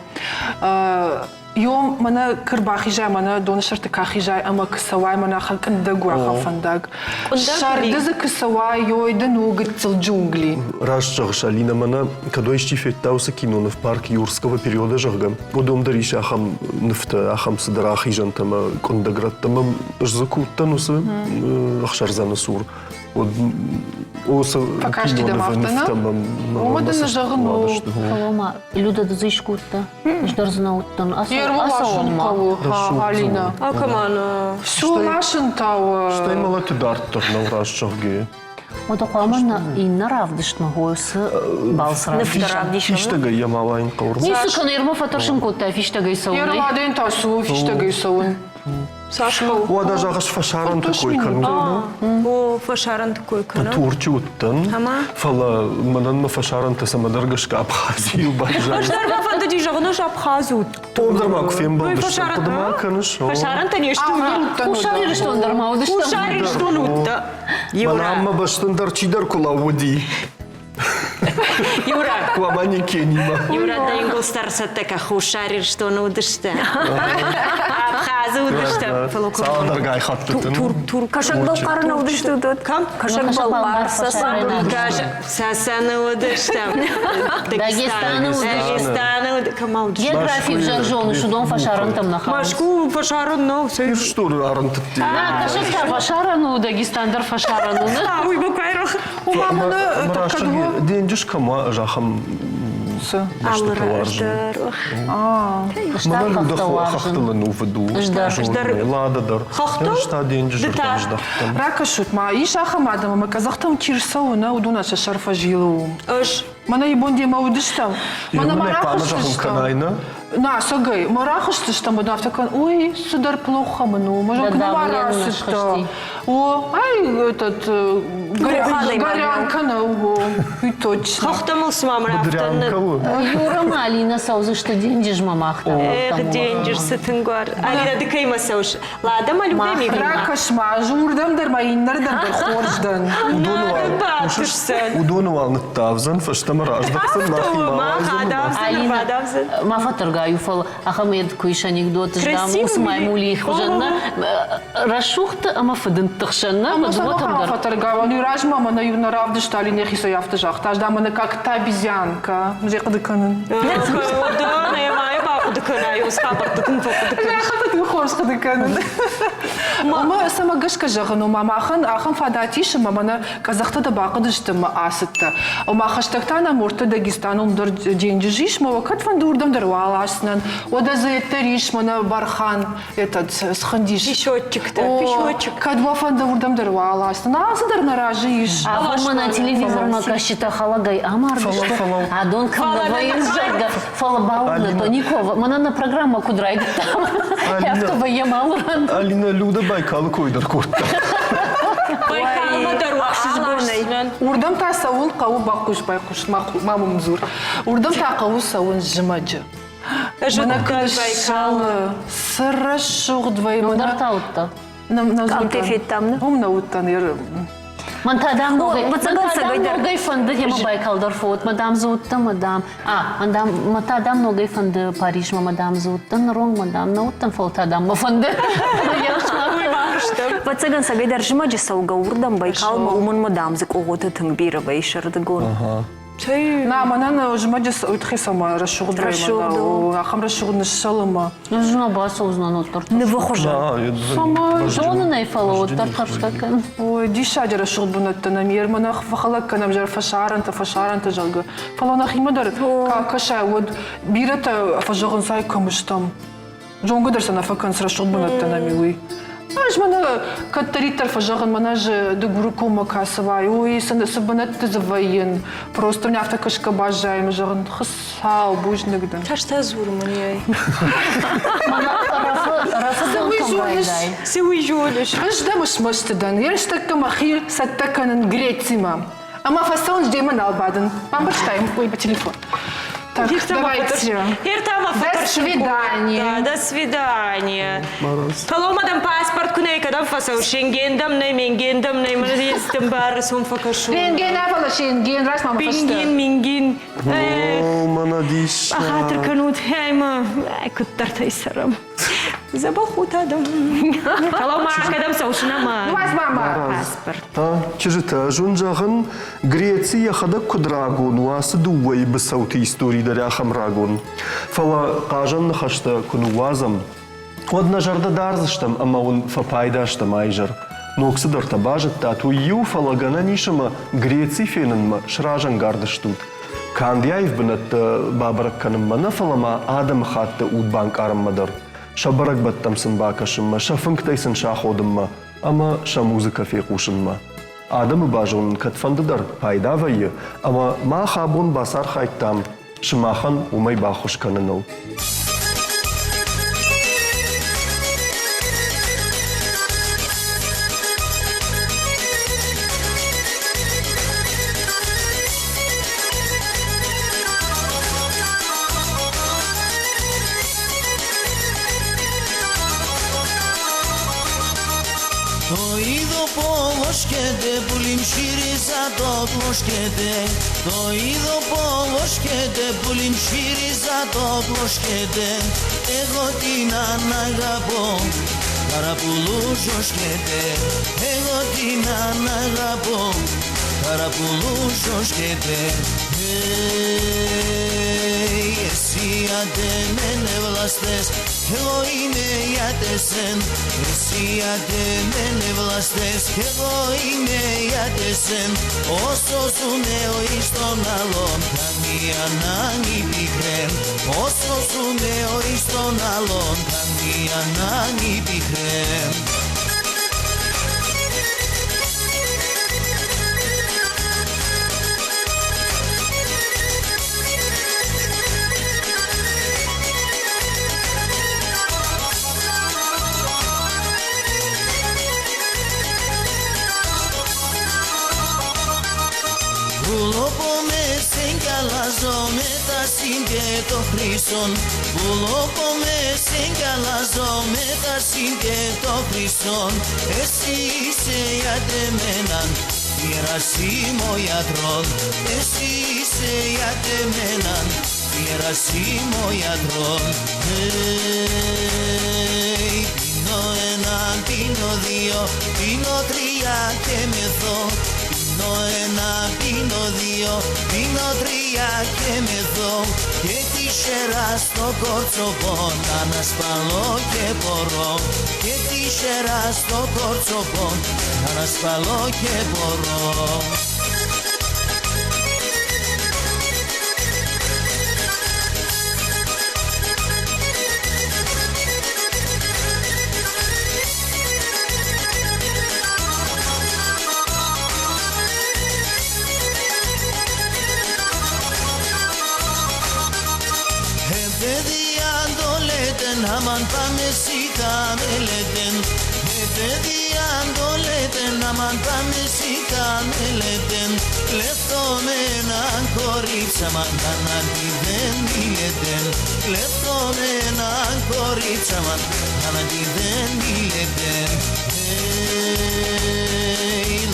Ём мӕнӕ кы рбахизай, мӕнӕ доны сӕрты кы ахизай ӕмӕ кы цӕуай, мӕнӕ ахӕм къуындӕг у ахӕм фӕндаг. Сӕрды дзы кы цӕуай, ёй дын у гыццыл джунгли. Раст зӕгъыс, Алинӕ, мӕнӕ кӕд уӕ исчи федта уыцы киноныв парк Юрского периода, зӕгъгӕ, уыдон дӕр ис ахӕм нывтӕ, ахӕм цыдӕр ахизӕнтӕ ӕмӕ къуындӕг рӕттӕ ӕмӕ ӕз дзы куы уыдтӕн уыцы ӕхсӕрдзӕны цур, уӕд уыцы Фӕкасти дӕм кинонывы афтӕ, нӕ? нывтӕ мӕм Уымӕ дын зӕгъын у. Фӕлӕ ма Люда ды дзы искуы уыдтӕ? Ӕз дӕр дзы нӕ уыдтӕн. Ӕрвылласын хъӕуы, Алина. Акӕмӕн? Суласын та у. Стӕй мӕлӕты дарддӕр нӕу раст зӕгъгӕ. Уӕдӕ хъуамӕ нӕ иннӕ равдыстмӕ уыцы балц равдисӕм. Фистӕгӕй йӕм ауайын хъӕуы. Ницы кӕны, Ирма фӕтӕрсын кодта фистӕгӕй цӕуынӕй. Ермаден та цы у фистӕгӕй цӕуын? Цас хъӕуы? Уӕдӕ зӕгъыс фӕсарӕнты кой кӕнут? О, фӕсарӕнты кой кӕнӕм. Турчы уыдтӕн, фӕлӕ мӕнӕн мӕ фӕсарӕнтӕ цӕмӕдӕр гӕсгӕ Абхазийыл баззад. Ӕз дӕр мӕ фӕндыди зӕгъын, ӕз Абхазы уыдтӕн. Том дӕр ма куы фембӕлдыстӕм, хъуыды ма кӕныс? Фӕсарӕнтӕ не сты. Хуссар Ирыстон дӕр ма уыдыстӕм. Хуссар Ирыстон уыдтӕ. Мӕнӕ ам мӕ бӕстӕн дӕр чидӕр куы лӕууыди. Юра. Хъуамӕ не Кенимӕ. Юра, дӕ ӕнгуылдзтӕ ӕрцӕттӕ кӕ Хуссар Ирыстоны уыдысты. Абхазы уыдысты. Цалдӕргай хӕттыты. Кӕсӕг-Балхъары нӕ уыдысты уыдон? Кӕм? Кӕсӕг-Балхъар, Цӕцӕны уыдыстӕм. Дагестаны Дагестаны кӕм ма уыдысты? Географи взӕр зоныс, уыдон фӕсарӕнтӕм нӕ хауынц. Мӕскуы фӕсарӕн нӕу. Ирыстоны арӕнтытте. Нӕ, кӕсӕг та фӕсарӕн у, Дагестан дӕр фӕсарӕн у. Уый бакайрох. Денджыз кӕм уа, ӕз ахӕм бӕстӕтӕ уарзын. Мӕнӕн уды хӕхтыл ӕнувыд у. Лада дӕр. Ӕз та денджызы рдӕм здӕхтӕн. Ракӕсут ма, ис ахӕм адӕм, ӕмӕ къӕдзӕхтӕм чи рцӕуы, нӕ, уыдонӕн сӕ сӕр фӕзилы уым. Ӕз. Мӕнӕ ибон демӕ уыдыстӕм. Мӕнӕ ма рахызтыстӕм. На, сӕгӕй, мӕ рахызтыстӕм, уӕд афтӕ кӕн, ой, цыдӕр плохо мын у, мӕ зон, куы ма рацыдтӕ. О, ай, этот, горянка нӕу, о, уый точно. Хӕхтӕ мыл цыма мын афтӕ Юра ма Алина цӕудзысты денджызмӕ мах дӕр. Эх, денджыз цы тынг уар. Алина, ды кӕимӕ цӕуыс? Лада ма Любӕ ми Ракӕс-ма, ӕз уырдӕм дӕр ма иннӕрдӕм дӕр хорз дӕн. Уыдоны уал ныттавдзӕн, фӕстӕмӕ раздӕхдзӕн, махимӕ ауайдзӕн. Ма фӕтӕргай у, фӕлӕ ахӕм ед куы ис анекдот, здам уыцы маймулийы хуызӕн нӕ рӕсугъдты ӕмӕ фыдындты хсӕн нӕ дыууӕтӕм дӕр. Фӕтӕргай, уый размӕ мӕнӕ иу нӕ равдыста, Алина йӕхицӕй афтӕ загъта, ӕз дам мӕнӕ как та обезьянка. Мзе хъуыды кӕнын. Бахъуыды кӕнай, уыцы хабӕртты тынг фӕхъуыды кӕнын. Тынг хорз хъуыды кӕнын. Ӕмӕ цӕмӕ гӕсгӕ зӕгъын, ома махӕн ахӕм фадат ис, ӕмӕ мӕнӕ къӕдзӕхтӕ дӕ бахъуыдысты ӕмӕ ацыдтӕ. Ома хӕстӕг та нӕм Орты Дагестаны уым дӕр денджыз ис, мӕ уӕ кӕд фӕнды уырдӕм дӕр уал ацынӕн. Уӕдӕ дзы дӕр ис мӕнӕ Бархан, этот, схындис. Песочектӕ, песочек. Кӕд уӕ фӕнды уырдӕм дӕр уал ацынӕн. Ацы дӕр нӕ разы ис. Абон мӕнӕ телевизормӕ кӕсджытӕ хӕлӕгӕй амардысты. Адон кӕм нӕ вӕййынц, зӕгъгӕ, Фӕлӕ бауырныдта Никова, мӕнӕ нӕ программӕ куыд райдыдта, афтӕ вӕййӕм алы ран. Алина Люда Байкалы кой дӕр кодта. Байкалмӕ дӕр ӕхсызгонӕй. Уырдӕм та цӕуын хъӕуы бахъус, байхъус, ма мӕм дзур. Уырдӕм та хъӕуы цӕуын зымӕджы. Мӕнӕ куыд Байкалы, цы рӕсугъд вӕййы. Дӕр та уыдта. Къамтӕ федтам, нӕ? Уым нӕ уыдтӕн. Мӕн та дам ногӕй, ногӕй фӕнды, ема Байкал дӕр фӕуӕд, мадам дзы уыдтӕ, мадам. А, мадам, мӕ та дам ногӕй фӕнды Парижмӕ, мадам дзы уыдтӕн, ныронг мадам нӕ уыдтӕн, фӕлӕ та дам мӕ фӕнды. Ӕвӕццӕгӕн, цӕгӕйдӕр зымӕджы цӕугӕ уырдӕм Байкалмӕ, уымӕн мадам дзы къогъоты тынг бирӕ вӕййы сӕрдыгон. На, мӕнӕн зымӕджы хицӕмӕ рӕсугъд ахӕм рӕсугъд ныссӕлымӕ. Зына бацӕудзынӕн уӕддӕр. Нывы хуызӕн. Зонын ӕй, фӕлӕ уӕддӕр тӕрсгӕ кӕн. Ой, диссаджы рӕсугъд бынӕттӕ нӕм ермӕ нӕ фӕхӕлӕг кӕнӕм зӕр фӕсарӕнтӕ, фӕсарӕнтӕ, зӕгъгӕ. Фӕлӕ нӕхимӕ дӕр кӕсай, уӕд бирӕтӕ фӕзӕгъынц, ай кӕм стӕм. Зонгӕ дӕр сӕ нӕ фӕкӕнынц рӕсугъд бынӕттӕ нӕм и уый. Ӕз мӕнӕ кӕддӕриддӕр фӕзӕгъын, мӕнӕ ӕз Дыгуры коммӕ кӕцывай, уый цы бынӕтты дзы вӕййын. Просто мын афтӕ кӕсгӕ баззайы ӕмӕ зӕгъын, Хуыцау, бузныг дын. Тӕстӕ дзуры мын ей. Цы уый зоныс? Ӕз дӕм смӕсты дӕн. Йе рстӕггӕ мӕхи цӕттӕ кӕнын Грецимӕ. Ӕмӕ фӕцӕуын демӕ нал бадын. Бамбӕрстай уый по телефон. Так, давайте. До свидания. До свидания. Фӕлӕуу-ма дӕм паспорт куы нӕй, кӕдӕм фӕцӕуыс? Шенген дӕм нӕй, Менген дӕм нӕй, мӕнӕ естӕм бары сом фӕкӕсон. Рентген нӕ, фӕлӕ Шенген, раст ма мӕ фӕстӕ. Пингин, Мингин. О, мӕнӕ диссаг. Бахатыр кӕнут, ӕмӕ куыддӕртӕй цӕрӕм. Дзӕбӕх ут адӕм. Фӕлӕуу-ма, кӕдӕм цӕуыс нӕма? Уадз ма мӕ. Паспорт. Чызджытӕ, ӕз уын зӕгъын, Греци йӕхӕдӕг куыд рагон у, ацы дыууӕйы быцӕуты истори дӕр ахӕм рагон. Фӕлӕ хъазӕн ныхӕстӕ куы ныууадзӕм, уӕд нӕ зӕрдӕ дардзыстӕм ӕмӕ уын фӕпайда стӕм а-изӕр. Ног цыдӕртӕ базыдтат, уый иу, фӕлӕ гӕнӕн ис ӕмӕ Греци фенынмӕ сразӕнгард стут. Канд йӕ аив бынӕттӕ бабӕрӕг кӕнынмӕ нӕ, фӕлӕ ма адӕмыхатты уд банкъарынмӕ дӕр. Сӕ бӕрӕгбӕттӕм сын бакӕсынмӕ, сӕ фынгтӕй сын саходынмӕ ӕмӕ сӕ музыкӕ фехъусынмӕ. Адӕмы базонын кӕдфӕндыдӕр пайда вӕййы, ӕмӕ мах абон бацархайдтам сымахӕн уымӕй баххуыс кӕныныл. Το είδο πόλοσκεται που λιμψήριζα το πλοσκεται. Το είδο πόλοσκεται που λιμψήριζα το πλοσκεται. Εγώ την αναγαπώ καραπουλούζοσκεται. Εγώ την αναγαπώ καραπουλούζοσκεται. Εσύ αντεμένε βλαστές, κι εγώ είμαι για τεσέν. Εσύ αντεμένε βλαστές, κι εγώ είμαι για τεσέν. Όσο ζουνε ο εις τον άλλον, καμία ανάγκη πικρέν. Όσο ζουνε ο εις τον άλλον, καμία ανάγκη πικρέν. Συγκαλάζω με τα συν και το χρυσόν. Πουλόπομαι συγκαλάζω με τα συν και το χρυσόν. Εσύ είσαι για τεμέναν Γερασίμο γιατρόν. Εσύ είσαι για τεμέναν Γερασίμο γιατρόν. Πίνω ένα, πίνω δύο, πίνω τρία και μεθώ. Πίνω ένα, πίνω δύο, πίνω τρία και μεθώ. Και τη σέρα στο κόρτσοπο να ανασπαλώ και μπορώ. Και τη σέρα στο κόρτσοπο να ανασπαλώ και μπορώ. Αμάν πάμε σιγά με λέτε. Παιδί αν το λέτε, αμάν πάμε σιγά με λέτε. Κλέφτω με έναν κορίτσι, αμάν κανάντι δεν μιλέτε. Κλέφτω με έναν κορίτσι, αμάν κανάντι δεν μιλέτε.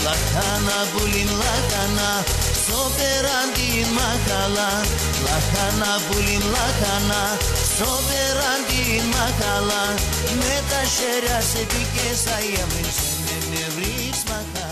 Λαχάνα πουλίν λαχάνα, σοπεράν την μαχαλά. Λαχάνα πουλίν λαχάνα, σοπεράν την μαχαλά. Με τα χέρια σε πικές αγιάμεν σε με βρεις μαχαλά.